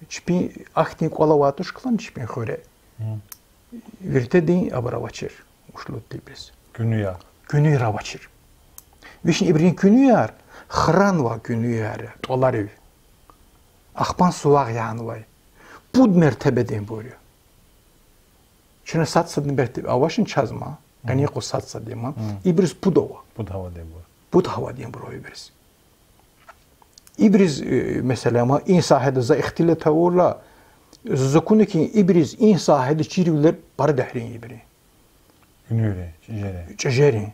чпин ахьтин кӀвал авай туш хьи чпин хуьре. Виртедин абур авачир, ушлутдибуруз. Куьнуьяр. Куьнуьяр авачир. Вишни ибурун куьнуьяр хранвай куьнуьяр я, тӀваларив. Ахпан сувагъ янавай. Пуд мертебединбур я. Чна сад-садни мертебе авачни чаз ма, къенин къуз сад-садни ма. Ибуруз пуд ава. Пуд гьавадинбур. Пуд гьавадинбур ибуруз. Ибуруз, э, месела, ма и сагьеда за ихтилат авурла, заз акуна хьи, ибуруз и сагьеда чирвилер пара дегьри я ибурун. Куьнуьйрин, чӀижерин. ЧӀижерин.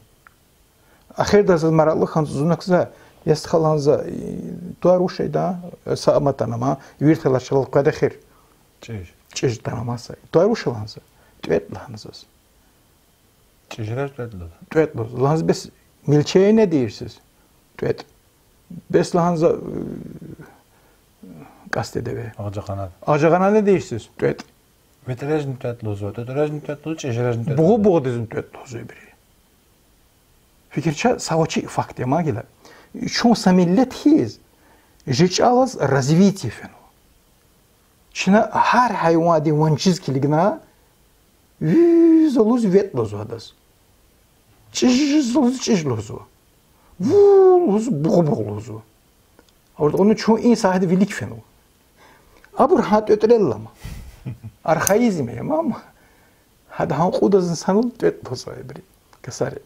Эхирда заз маракьлу хьанвай зунак за, я стха, лагьана за, э, тӀвар вуч ятӀа, э, са ам атана ма, вирт алай чӀалал къведа эхир. ЧӀиж. ЧӀиж атана ма са. ТӀвар вуч я, лагьана за? ТӀвет, лагьана заз. ЧӀижераз тӀвет лугьуз. ТӀвет лугьуз. Лагьана за, бес милчей не тийирсиз? ТӀвет. Бес, лагьана за, э, касди деве. Агъжагъанат. Агъжагъанат не тийирсиз? ТӀвет. ВетӀрезни тӀвет лугьузва, тӀветӀрезни тӀвет лугьуз, чӀижерезни тӀвет лугьуз. Бугъу-бугъудизни тӀвет лугьузва ибуру. Фикир це, са вачин факт я ма гила. Чун са миллет хьиз, жи чӀалаз развитие фенва. Чна гьар гьайвандин ванциз килигна, виз лугьуз вет лугьузва адаз. ЧӀижиз лугьуз чӀиж лугьузва. Ву лугьуз бугъу-бугъу лугьузва. Гьавурда кьуна чун и сагьеда вилик фенва. Абур гьа тӀвет лугьуз алама. Архаизм я, мама. Гьада гьа кьудазни санал тӀвет лугьузва ибуру. Касари.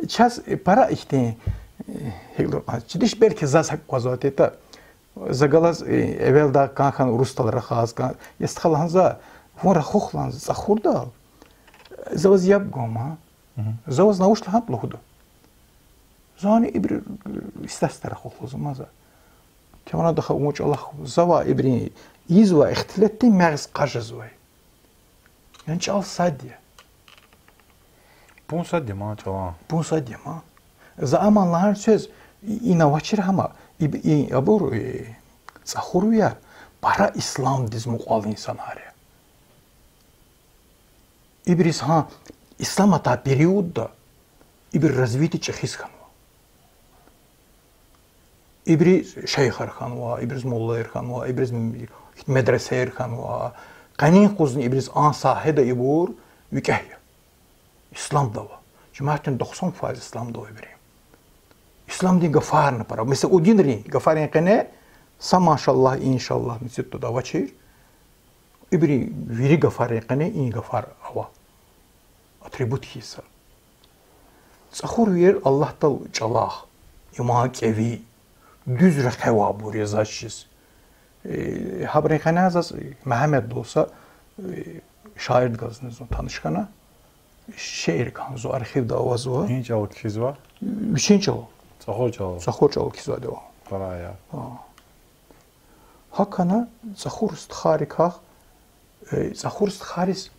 Чаз пара ихьтин, э, гьикӀ лугьун, чидиш, белки заз гьакӀ аквазвайди ятӀа. За галаз, э, эвелдай кӀан хьана урусдал рахаз кӀан. Я стха, лагьана за, вун рахух, лагьана за, цӀахурдал. За ваз яб гун ма. За ваз на вуч лагьайтӀа лугьуда. Зани ибуру, э, истес-исте рахух лугьузва ма за. Кемарадахъ вун чӀалахъ, завай ибурун ийизвай ихтилатдин мягъз къажазвай. Яни чӀал сад я. Пун сад я ма чӀалан. Пун сад я ма. За аман лагьай чӀавуз и-, ина авачир гьама, иб-, и-, абур, э, цӀахурвияр пара исламдиз мукьвал инсанар я. Ибуруз гьа ислам атай периодда ибур развитие чӀехиз хьанва. Ибуруз шейхар хьанва, ибуруз муллаяр хьанва, ибуруз м-, медресаяр хьанва. Къенин къузни ибуруз а сагьеда ибур викӀегь я. Исламда ава. Жемятдин дохсан файз исламда ава ибуру. Исламдин гафарни пара. Месела, удинрин гафарин къене са машаллагь, иншаллагь мицитдуд авачир. Ибурун вири гафарин къене и гафар ава. Атрибут хьиз са. ЦӀахурвияр Аллагьдал чӀалахъ, иман кӀеви, дуьз рекье авайбур я заз чиз. Э, гьабурун къене заз Мегьамед лугьуз са, э, шаирдихъ галазни зун таниш хьана. Шиир кӀанзава, архивда авазва. Гьи чӀалал кхьизва? Вичин чӀалал. ЦӀахур чӀалал. ЦӀахур чӀалал кхьизвайди я. Къарая. Гьа. ГьакӀ хьана цӀахур стхайрикай, э, цӀахур стхайриз,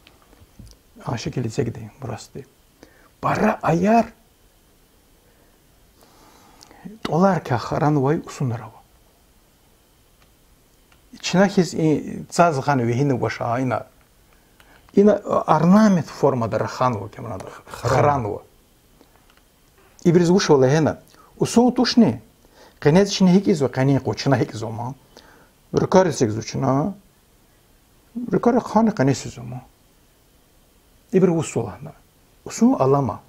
а, шикил эцигда мурасди. Пара аяр тӀваларикай хранвай усунар ава. Чна хьиз и цаз гъана вегьина ваша ина. Ина, а, орнамент формада раханва, кемрада хранва. Ибуруз вуч ава лагьана? Усун тушни? Къенез чна гьикӀ ийизва, къенин къуз чна гьикӀ ийизва ма. Руквари эцигзава чна. Руквари хъани къенез физва ма. Ибур усун лагьана. Усун алама.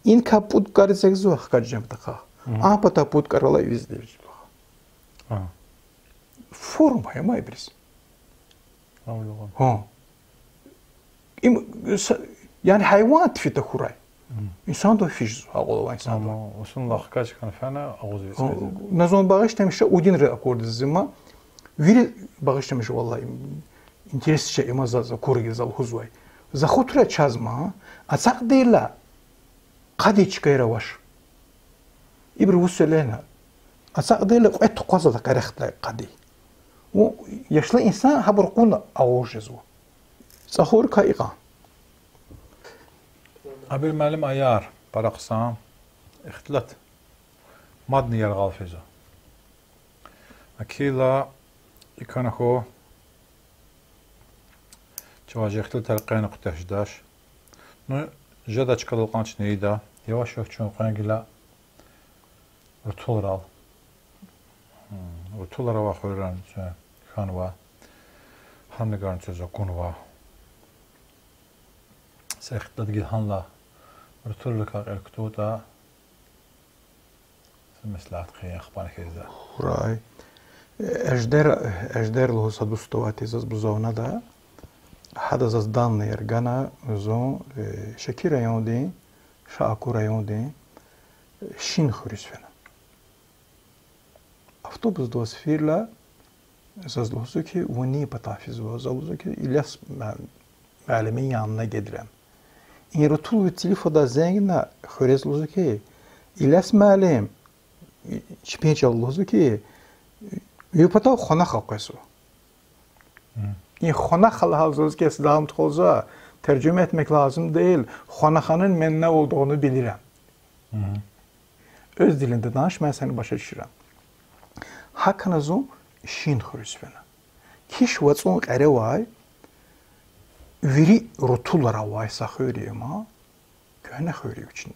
Иникай пуд кӀар эцигзава хкаж жемятдихъ. А патай пуд кӀар алай виз девижлух. Форма я ма ибуруз. Гьа. Им, с-, яни гьайван тиф тахьурай. Инсандал физ жезва, акьул авай инсандал. Усунлай хкаж хьана фена агъуз виз. На зун багъишламиша, удинра акурди заз има. Вири багъишламиша, валлагь, им, интерес шей има заз, акурди за лугьузвай. За хутура чаз ма, ацукьдайла, къади чкайра авач. Ибуру вуч лагьана, ацукьдайла кьве тукъваз ала къерехдай къади. Вун яшлу инсан гьабур кьуна агъуз жезва. ЦӀахурикай икьван. Абур муаллим аяр, пара хъсан, ихтилат мадни яргъал физва. Акила икана хьу, чавай ихтилатар къени кутаз жедач. Ну, жедай чкадал кьван чна ийида, яваш-яваш чун къвен гила рутулрал. Рутулар авай хуьрерани чун хьанва, гьамни гана чаз акунва. Са ихтилат гила гьанлай, рутулрикай кьил кутуртӀа, са меслят хъийин ахпани хьизда. Хурай. Эждер, Эждер лугьуз са дуст авай тир, заз бузавнада. Гьада заз данныяр гана, зун, э, Шаки райондин, Шагьаку райондин, э, Шин хуьруьз фена. Автобусда ваз фейила, заз лугьузва хьи, вун ни патай физва, за лугьузва хьи, Иляс муа-, муаллимдин янна гедран. И рутулви телефондай зенгна хуьрез лугьузва хьи, Иляс муаллим, чпин чӀал лугьузва хьи, ви патав хванахар къвезва. И хванахар лагьайла заз кес дагъм тухузва, тержума этмек лазим тир, хванахарин менни вал дугъуна билиран. Оьз дилинда таныш, мен сени башачира. ГьакӀ хьана зун Шин хуьруьз фена. Киш вацӀун кьере авай, вири рутулар авай са хуьр я ма, куьгьне хуьр я вични.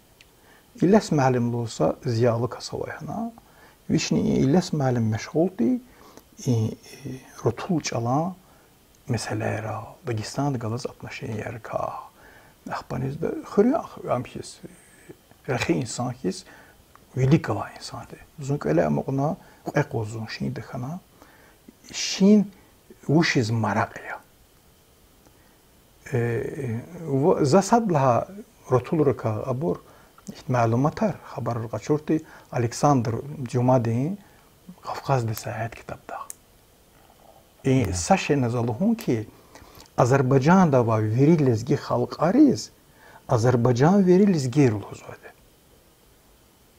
Иляс муаллим лугьуз са зиялу кас авай гьана. Вични и Иляс муаллим машгъул тир, и, и рутул чӀалан месэлайрал, Дагъустанда галаз отношениярикай. Ахпанизда хуьруьн ам хьиз, рехи инсан хьиз, вилик галай инсан тир. Зун кӀвале амукьна, кьве къуз зун Шинда хьана. Шин вучиз маракь я. Э, ва-, за сад лагьай рутулрикай абур, ихьтин малуматар, хабарар къачуртӀа, Александр Дюмадин Кавказда сяхьет китабда. И са шейни за лугьун хьи, Азербайжанда авай вири лезги халкьариз азербайжанвийри лезгийри лугьузвайди.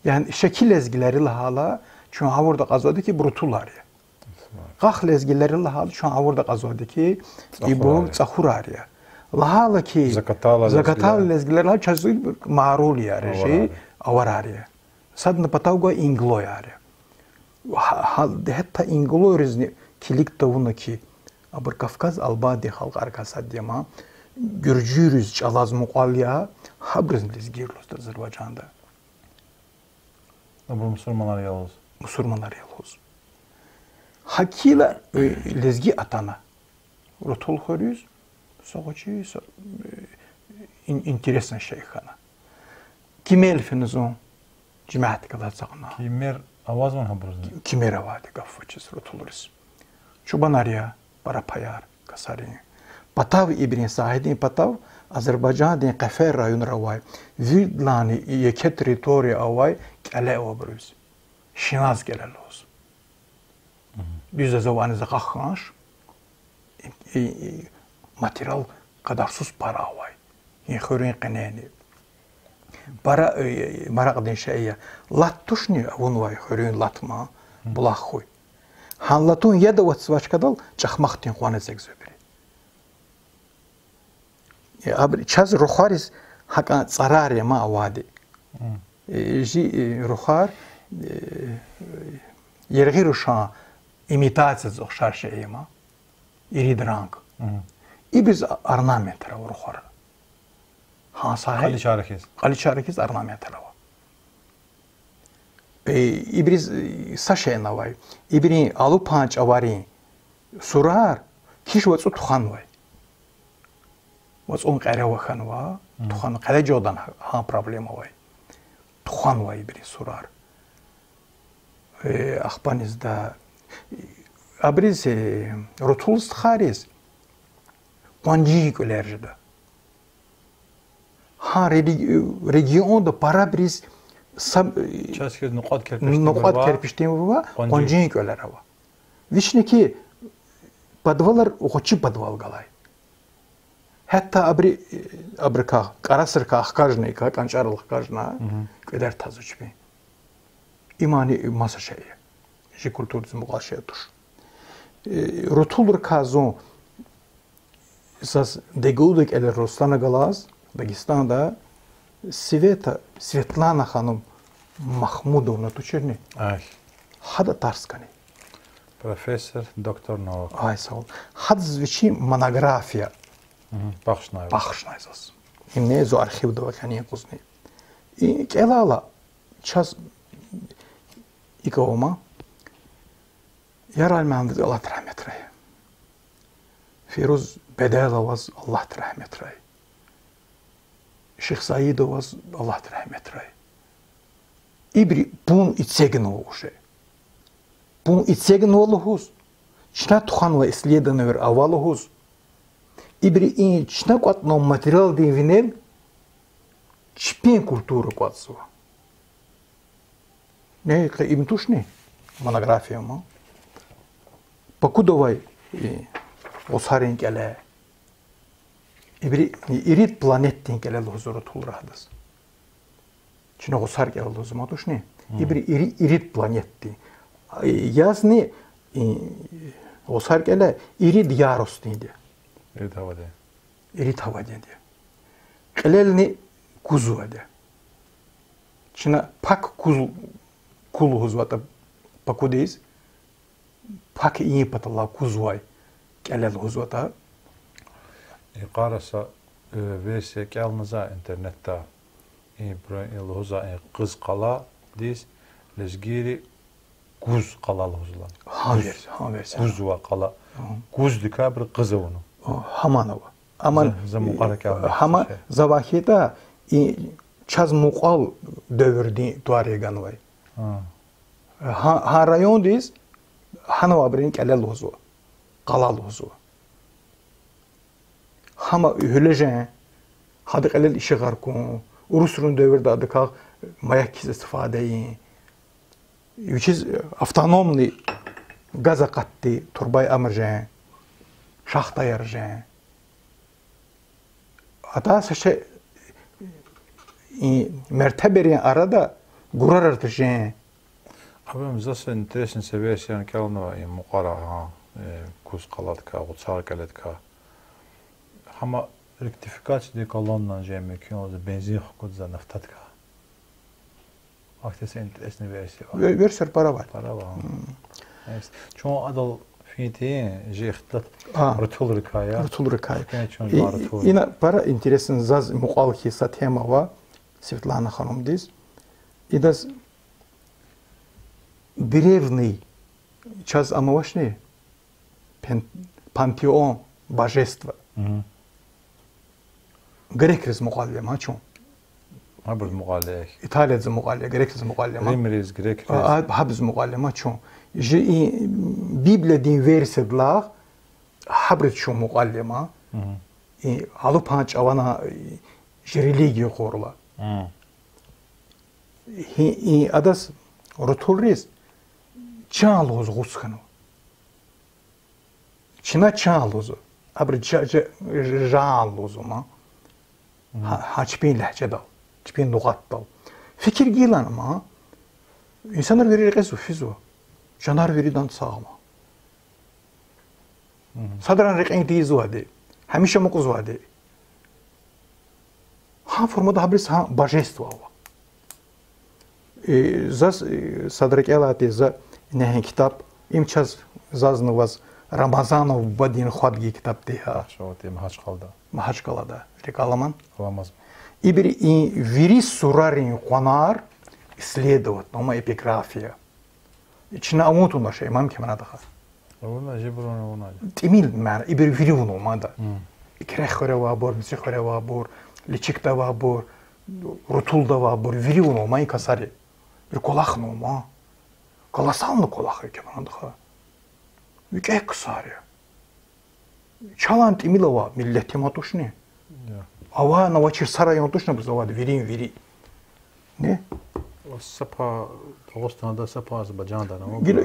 Яни шаки лезгилери лагьайла, чун гъавурда акьазвайди хьи, абур рутулар я. Къах лезгилери лагьайла, чун гъавурда акьазвайди хьи, ибур цӀахурар я. Лагьайла хьи, закатал лезгилери лагьайла, чаз мугьрулияр жи, аварар я. Садни патав гвай инглояр я. Гьа-, гьа-, гьатта инглойризни килиг тавуна хьи, абур Кавказ албадин халкьарикай сад я ма, гуьржуйриз чӀалаз мукьвал я, гьабурузни лезгийри лугьузва Азербайжанда. Абур мусурманар я лугьуз. Мусурманар я лугьуз. ГьакӀ хьайила, э, лезги атана рутул хуьруьз, са гъвечӀи, са, э, ин-, интересный шей хьана. Кимел фена зун, жемят галаз ацукьна. Кимер авазвани гьабурузни? Кимер авайди гаф авачиз рутулриз. Чубанар я, пара паяр касар я. Патав ибурун сагьидин патав Азербайжандин Къефер районра авай, виридалайни еке территория авай кӀеле ава абуруз. Шиназ кӀеле лугьуз. Дуьз за ваниза къахканш, и, и, материал къадарсуз пара авай. И хуьруьн къенени. Пара, э, маракьдин шей я. Лат тушни авунвай хуьруьн лат ма, булах хьуй. Гьа латун яд аватзавай чкадал чӀахмахдин къванер эцигзавайбур. Э, абур чаз рухвариз гьакӀан цӀарар я ма авайди. Э, жи, э, рухвар, э, яргъи рушан имитацияз ухшар шей я ма. Ирид ранг. Ибуруз орнаментар ава рухвара. Гьа са кьаличара хьиз. Кьаличара хьиз орнаментар ава. Э, ибуруз, э, са шейни авай. Ибурун алупан чӀаварин сурар киш вацӀу тухванвай. ВацӀун кьере ава хьанва, тухвана къеле жедан гьа проблема авай. Тухванвай ибурун сурар. Э, ахпанизда, абуруз, э, рутул стхайриз къванцин кӀвалер жеда. Гьа рели-, регионда парабуруз са, э, нукьвад керпичдин вур ва къванцин кӀвалер ава. Вични хьи подвалар, гъвечӀи подвал галай. Гьатта абуру, абурукай, кӀарасрикай хкажна, икӀ кӀанчӀарал хкажна, кӀвадар тазва чпин. Имни маса шей я. Жи культурадиз мукьвал шей туш. Э, рутулрикай зун, заз ДГУ-да кӀелиз Рустана галаз, Дагъустанда Света, Светлана ханум Махмудовна туширни? Ай. Гьада тарс кӀани. Профессор, доктор наук. Ай, сагъ ol. Гьадаз вичин монография Мгм. Бахшнай. Бахшнай заз. Им не зу архивда ава кӀани юкъузни. И кӀелайла чаз икӀ ава ман. Ярали Мугьаммадаз Аллагьди рагьметрай. Фируз Беделоваз Аллагьди рагьметрай. Шихсаидоваз Аллагьди рагьметрай. Ибуру пун эцигнава уже. Пун эцигнава лугьуз, чна тухванвай исследованияр ава лугьуз, ибуру и чна кӀватӀнавай материалдин винел чпин культура кӀватӀзава. Не, им тушни монография ма. Пакуда авай, э, гъуцарин кӀеле. Ибуру ирид планетдин кӀеле лугьузва рутулра гьадаз. Чна гъуцар кӀеле лугьузва ма тушни. Ибуру ири-, ирид планетдин. Язни, э, гъуцар кӀеле ирид ярусдинди. Ирид гьавадин. Ирид гьавадинди. Кьилелни кузва ада. Чна пак куз, куз лугьузватӀа пакудиз, пак ийин паталай кузвай кӀеле лугьузватӀа. Икъара са, э, версия кӀелна за интернетда. Ибуру лугьузва и къуз къаладиз лезгийри гуз къала лугьузва. Гьа версия, гьа версия. Гузвай къала. Гуздикай абуру къуз авуна. Гьаман ава. Аман за, за мукьвара кӀелна гьама са шей. Завай хьайитӀа, и чаз мукьвал девирдин тӀвар я ганвай. Гьа, гьа райондиз гьанавайбурун кӀеле лугьузва, къала лугьузва. Гьама гьуьле жен, гьада кьилел ишигъар кун, урусрин девирда адакай маяк хьиз истифада ийин. Вичиз автономный газ акъатди, турбаяр жен, шахтаяр жен. Ада са шей, и мертеберин арада гурарар тежен. Абуру за са интересный са версияни кӀелнава и мукьвара, гьа, э, куз къаладикай, гъуцар кӀеледикай. Гьама ректификациядин колоннани жен мумкин я, бензин хкудзавай нафтадикай. Ахьтин са интересный версия ава. Ве-, версияр пара ава. Пара ава, гьа. Чун адал фин тийин, жи ихтилат рутулрикай я. Рутулрикай я. Чун жуван рутулри. Ина пара интересный заз мукьвал хьиз са тема ава Светлана ханумдиз. Идаз древний, чаз ам авачни, пан-, пантеон божеств. Грекриз мукьвал я ма чун. Гьабуруз мукьвал я. Италиядиз мукьвал я, грекриз мукьвал я ма. Римриз, грекриз. А, гьабуруз мукьвал я ма чун. Жи и Библиядин версиядилай гьабуруз чун мукьвал я ма. И алупан чӀаван, жи религия кьурла. Гьи, и адаз, рутулриз, чан лугьуз гъуц хьанва. Чна чан лугьузва. Абуру ча-, ча-, жан лугьузва ма. Гьа, гьа чпин легьжедал, чпин нугъатдал. Фикир гила ма. Инсанар вири рекьизва, физва. Жанар виридан сагъ ма. Садрани рекьин тийизвайди, гьамиша амукьзавайди. Гьа формада гьабуруз гьа божество ава. Э, заз, э, садра кӀелайтӀа за ингье ктаб, им чаз, зазни ваз Рамазанов бубадин хва гьа ктаб тир гьа. Махачкъалада. Махачкъалада. РикӀел аламан? Аламаз. Ибур и вири сурарин къванер исследовать, амма эпиграфия. Чна авун тавуна ша имам Кемран тахай. Авуна, жибурун авуна. ТӀимил мана, ибур вири авунва мада. Экрехуьре авайбур, Мицихуьре авайбур, Личикда авайбур, Рутулда авайбур, вири авунва ма и касари. Ибур кӀвалахнава ма. Колоссальный кӀвалах я Кемран тахай. ВикӀегь ксар я. Чалай тӀимил авай миллет я ма тушни. Авай-авачир са район тушни абуруз авайди, вирин вири. Не? Са пай Дагъустанда, са пай Азербайжанда ава. Гила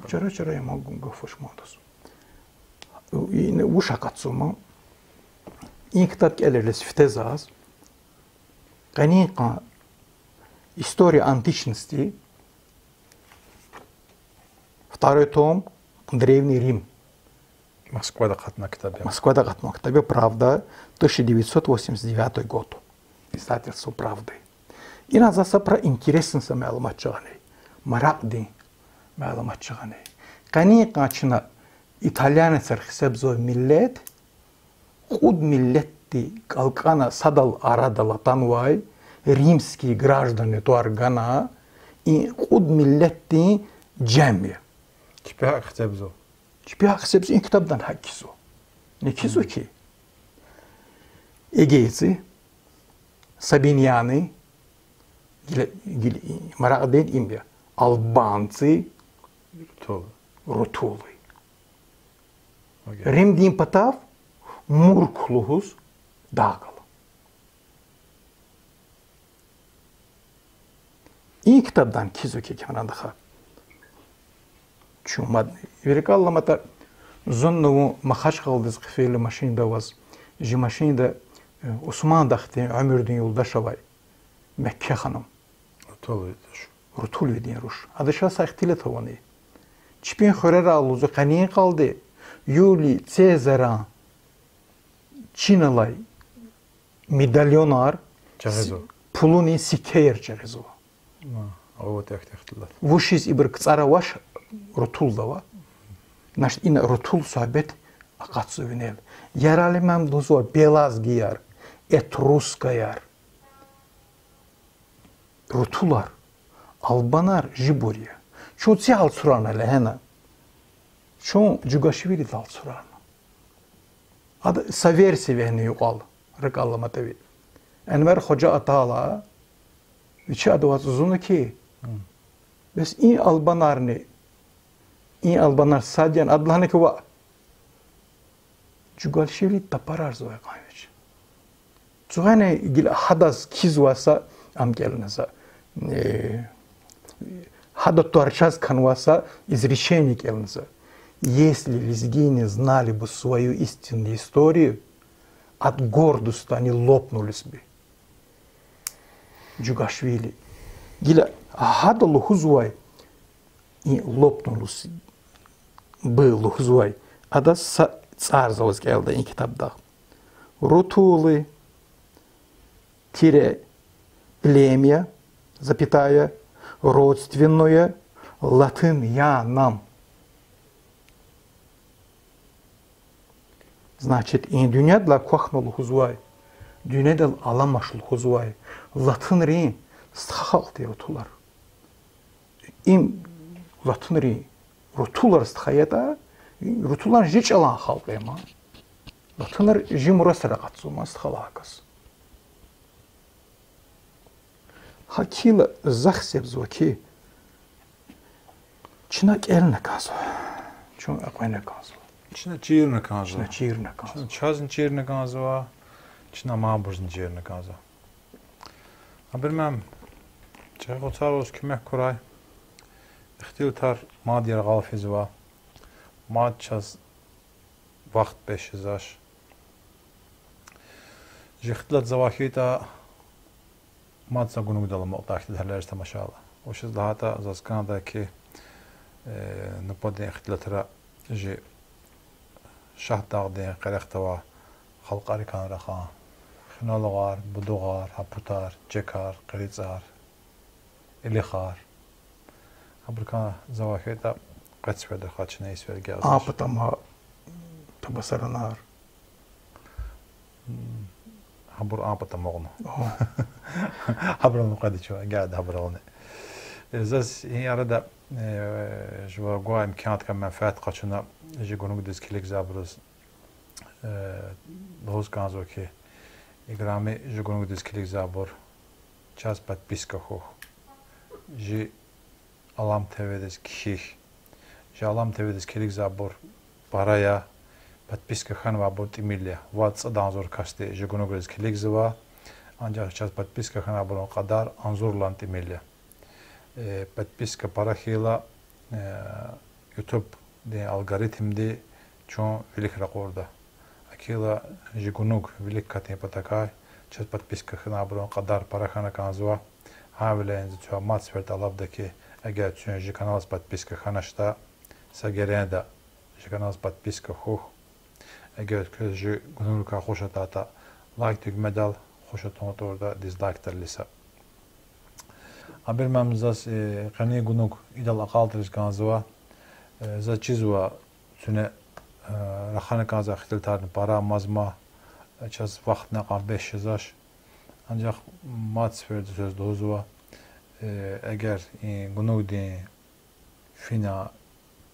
чара-чара я ма гаф вуч ман адаз. Вуч акъатзава ма? И ктаб кӀелайла сифте заз, къенин къан История античности, второй том, Древний Рим. Москвада акъатна ктаб я. Москвада акъатна ктаб я, правда, тысяча девятьсот восемьдесят девятый год. Издательство Правды. Ина за са пра интересный са малумат жагъанай. Маракьдин малумат жагъанай. Къенин къан чна итальянецар хисабзава миллет, кьуд миллетди кӀалкӀана садал арадал атанвай, римский граждане тӀвар гана, и кьуд миллетдин жем я. Чпи гьакӀ хцебзава. Чпи гьакӀ хцебзава, и ктабда гьакӀ кизва. Ни кизва хьи, эгейци, сабиньяни, гила, гила, маракьдин им я, албанци, рутул, рутулри. Окей. Римдин патав мурк лугьуз дагъ гала. И ктабда кизва хьи, Камран стха. Чун мад, вирикал аламатӀа, зунни вун Махачкъаладиз хъфейла машинда аваз, жи машинда, э, Усман стхдин уьмуьрдин юлдаш авай, Мекке ханум. Рутулвидин руш. Рутулвидин руш. Ада ша са ихтилат авани. Чпин хуьрера лугьузва къенин къалди Юлий Цезаран чин алай медальонар, пулунин сиккеяр жагъизва. Вучиз ибур КцӀара авач, рутулда ава. Значит, ина рутул суьгьбет акъатзава винел. Ярали ман лугьузва пелагияр, этрускаяр. Рутулар, албанар жибур я. Чун ци алцурарна легьена? Чун Джугашвилидал алцурарна. Ада са версия вегьена юкьвал, рикӀел аламатӀа ви. Энвер Хожа атайла, вичи ада вацӀ зуна хьи, бес и албанарни, и албанар сад яни, ада лагьана хьи, ваъ, Джугашвилиди тапарарзавай кьван вич. Цугъани гила гьадаз кизвай са, ам кӀелна за, э, гьадан тӀварцаз хьанвай са изречение кӀелна за. Если лезгины знали бы свою истинную историю, от гордости они лопнулись бы. Джугашвили. Гила гьада лугьузвай, и лопнулись бы лугьузвай, адаз са цӀар за ваз кӀелда и ктабда. Рутулы, тире, племя, запятая, родственное латынянам. Значит, и дуьньядилай квахьна лугьузвай, дуьньядал аламаш лугьузвай латунрин стха халкь тир рутулар. Им латунрин, рутулар стха ятӀа, рутулар жи чӀалан халкь я ман. Латунар жи мурасра акъатзава ман стха лагьай кас. Гьакила захъ себзава хьи, чна кӀелна кӀанзава, чун экъвена кӀанзава. Чна чирна кӀанзава. Чна чирна кӀанзава. Чна чазни чирна кӀанзава, чна амайбурузни чирна кӀанзава. Абуру ман чӀехи вацрализ куьмек хьурай. Ихтилатар мад яргъал физва, мад чаз вахт бес жезвач. Жи ихтилат завай хьайитӀа, мад са гунугдал амукьдай ихтилат гьалариз тамашайла. Вучиз лагьайтӀа заз кӀандай хьи, э, нубатдин ихтилатра жи Шагьдагъдин къерехда авай халкьарикай рахана: Хиналугъар, Будугъар, Гьапутар, Чекар, КъерицӀар, Илихар. Абурукай завай хьайитӀа, къецведа хьи, чна и сеферда агъзур. А пата ама табасаранар. Гьабур а пата амукьна. Гьабурал къведа чун, гьабурални. Э, заз и арада, э, жува гвай имканатдикай менфят къачуна, жи гунугдиз килигзавайбуруз, э, лугьуз кӀанзава хьи, играми жи гунугдиз килигзавайбур, чаз подписка хьухь. Жи Алам ТВ-диз кхьихь. Жи Алам ТВ-диз килигзавайбур пара я, подписка хьанвайбур тӀимил я. Вад-цӀуд агъзур касди жи гунугриз килигзава, анжах чаз подписка хьанвайбурун кьадар агъзурлан тӀимил я. Э, подписка пара хьайила, э, YouTube-дин алгоритмди чун вилик ракъурда. Кила жи гунуг вилик катин патакай чаз подписка хьана абурун кьадар пара хьана кӀанзава. Гьавиляй за квез мад сеферда тӀалабда хьи, эгер куьн жи каналдиз подписка хьаначтӀа, са геренда жи каналдиз подписка хьухь. Эгер квез жи гунугрикай хуш атайтӀа, лайк дуьгмедал, хуш атун тӀварда дизлайкдал илиса. Абуруман заз, э, къенин гунуг идал акьалтӀариз кӀанзава. Э, заз чизва, куьне, э, рахана кӀанзавай ихтилатарни пара амазма, э, чаз вахтни акьван бес жезвач. Анжах мад сеферда квез лугьузва, э, эгер и гунугдин фина,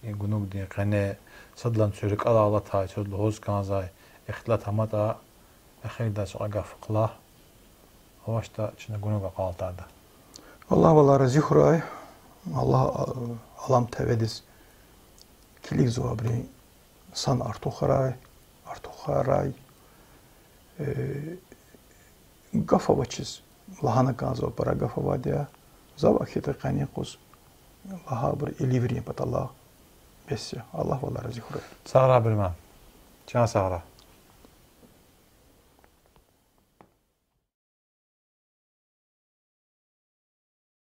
и гунугдин къене садлагьана куь рикӀелай алатай, квез лугьуз кӀанзавай ихтилат аматӀа, эхирдай са кьве гаф лагь, авачтӀа чна гунуг акьалтӀарда. Аллагь валай рази хьурай, Аллагь, а, Алам ТВ-диз килигзавайбурун сан артухарай, артухарай. Э, гаф авачиз лагьана кӀанзавай пара гаф авайди я, завай хьайитӀа къенин юкъуз лагьайбур иливрин паталай бес я. Аллагь валай рази хьурай. Сагърай, абуруман. Чан сагърай.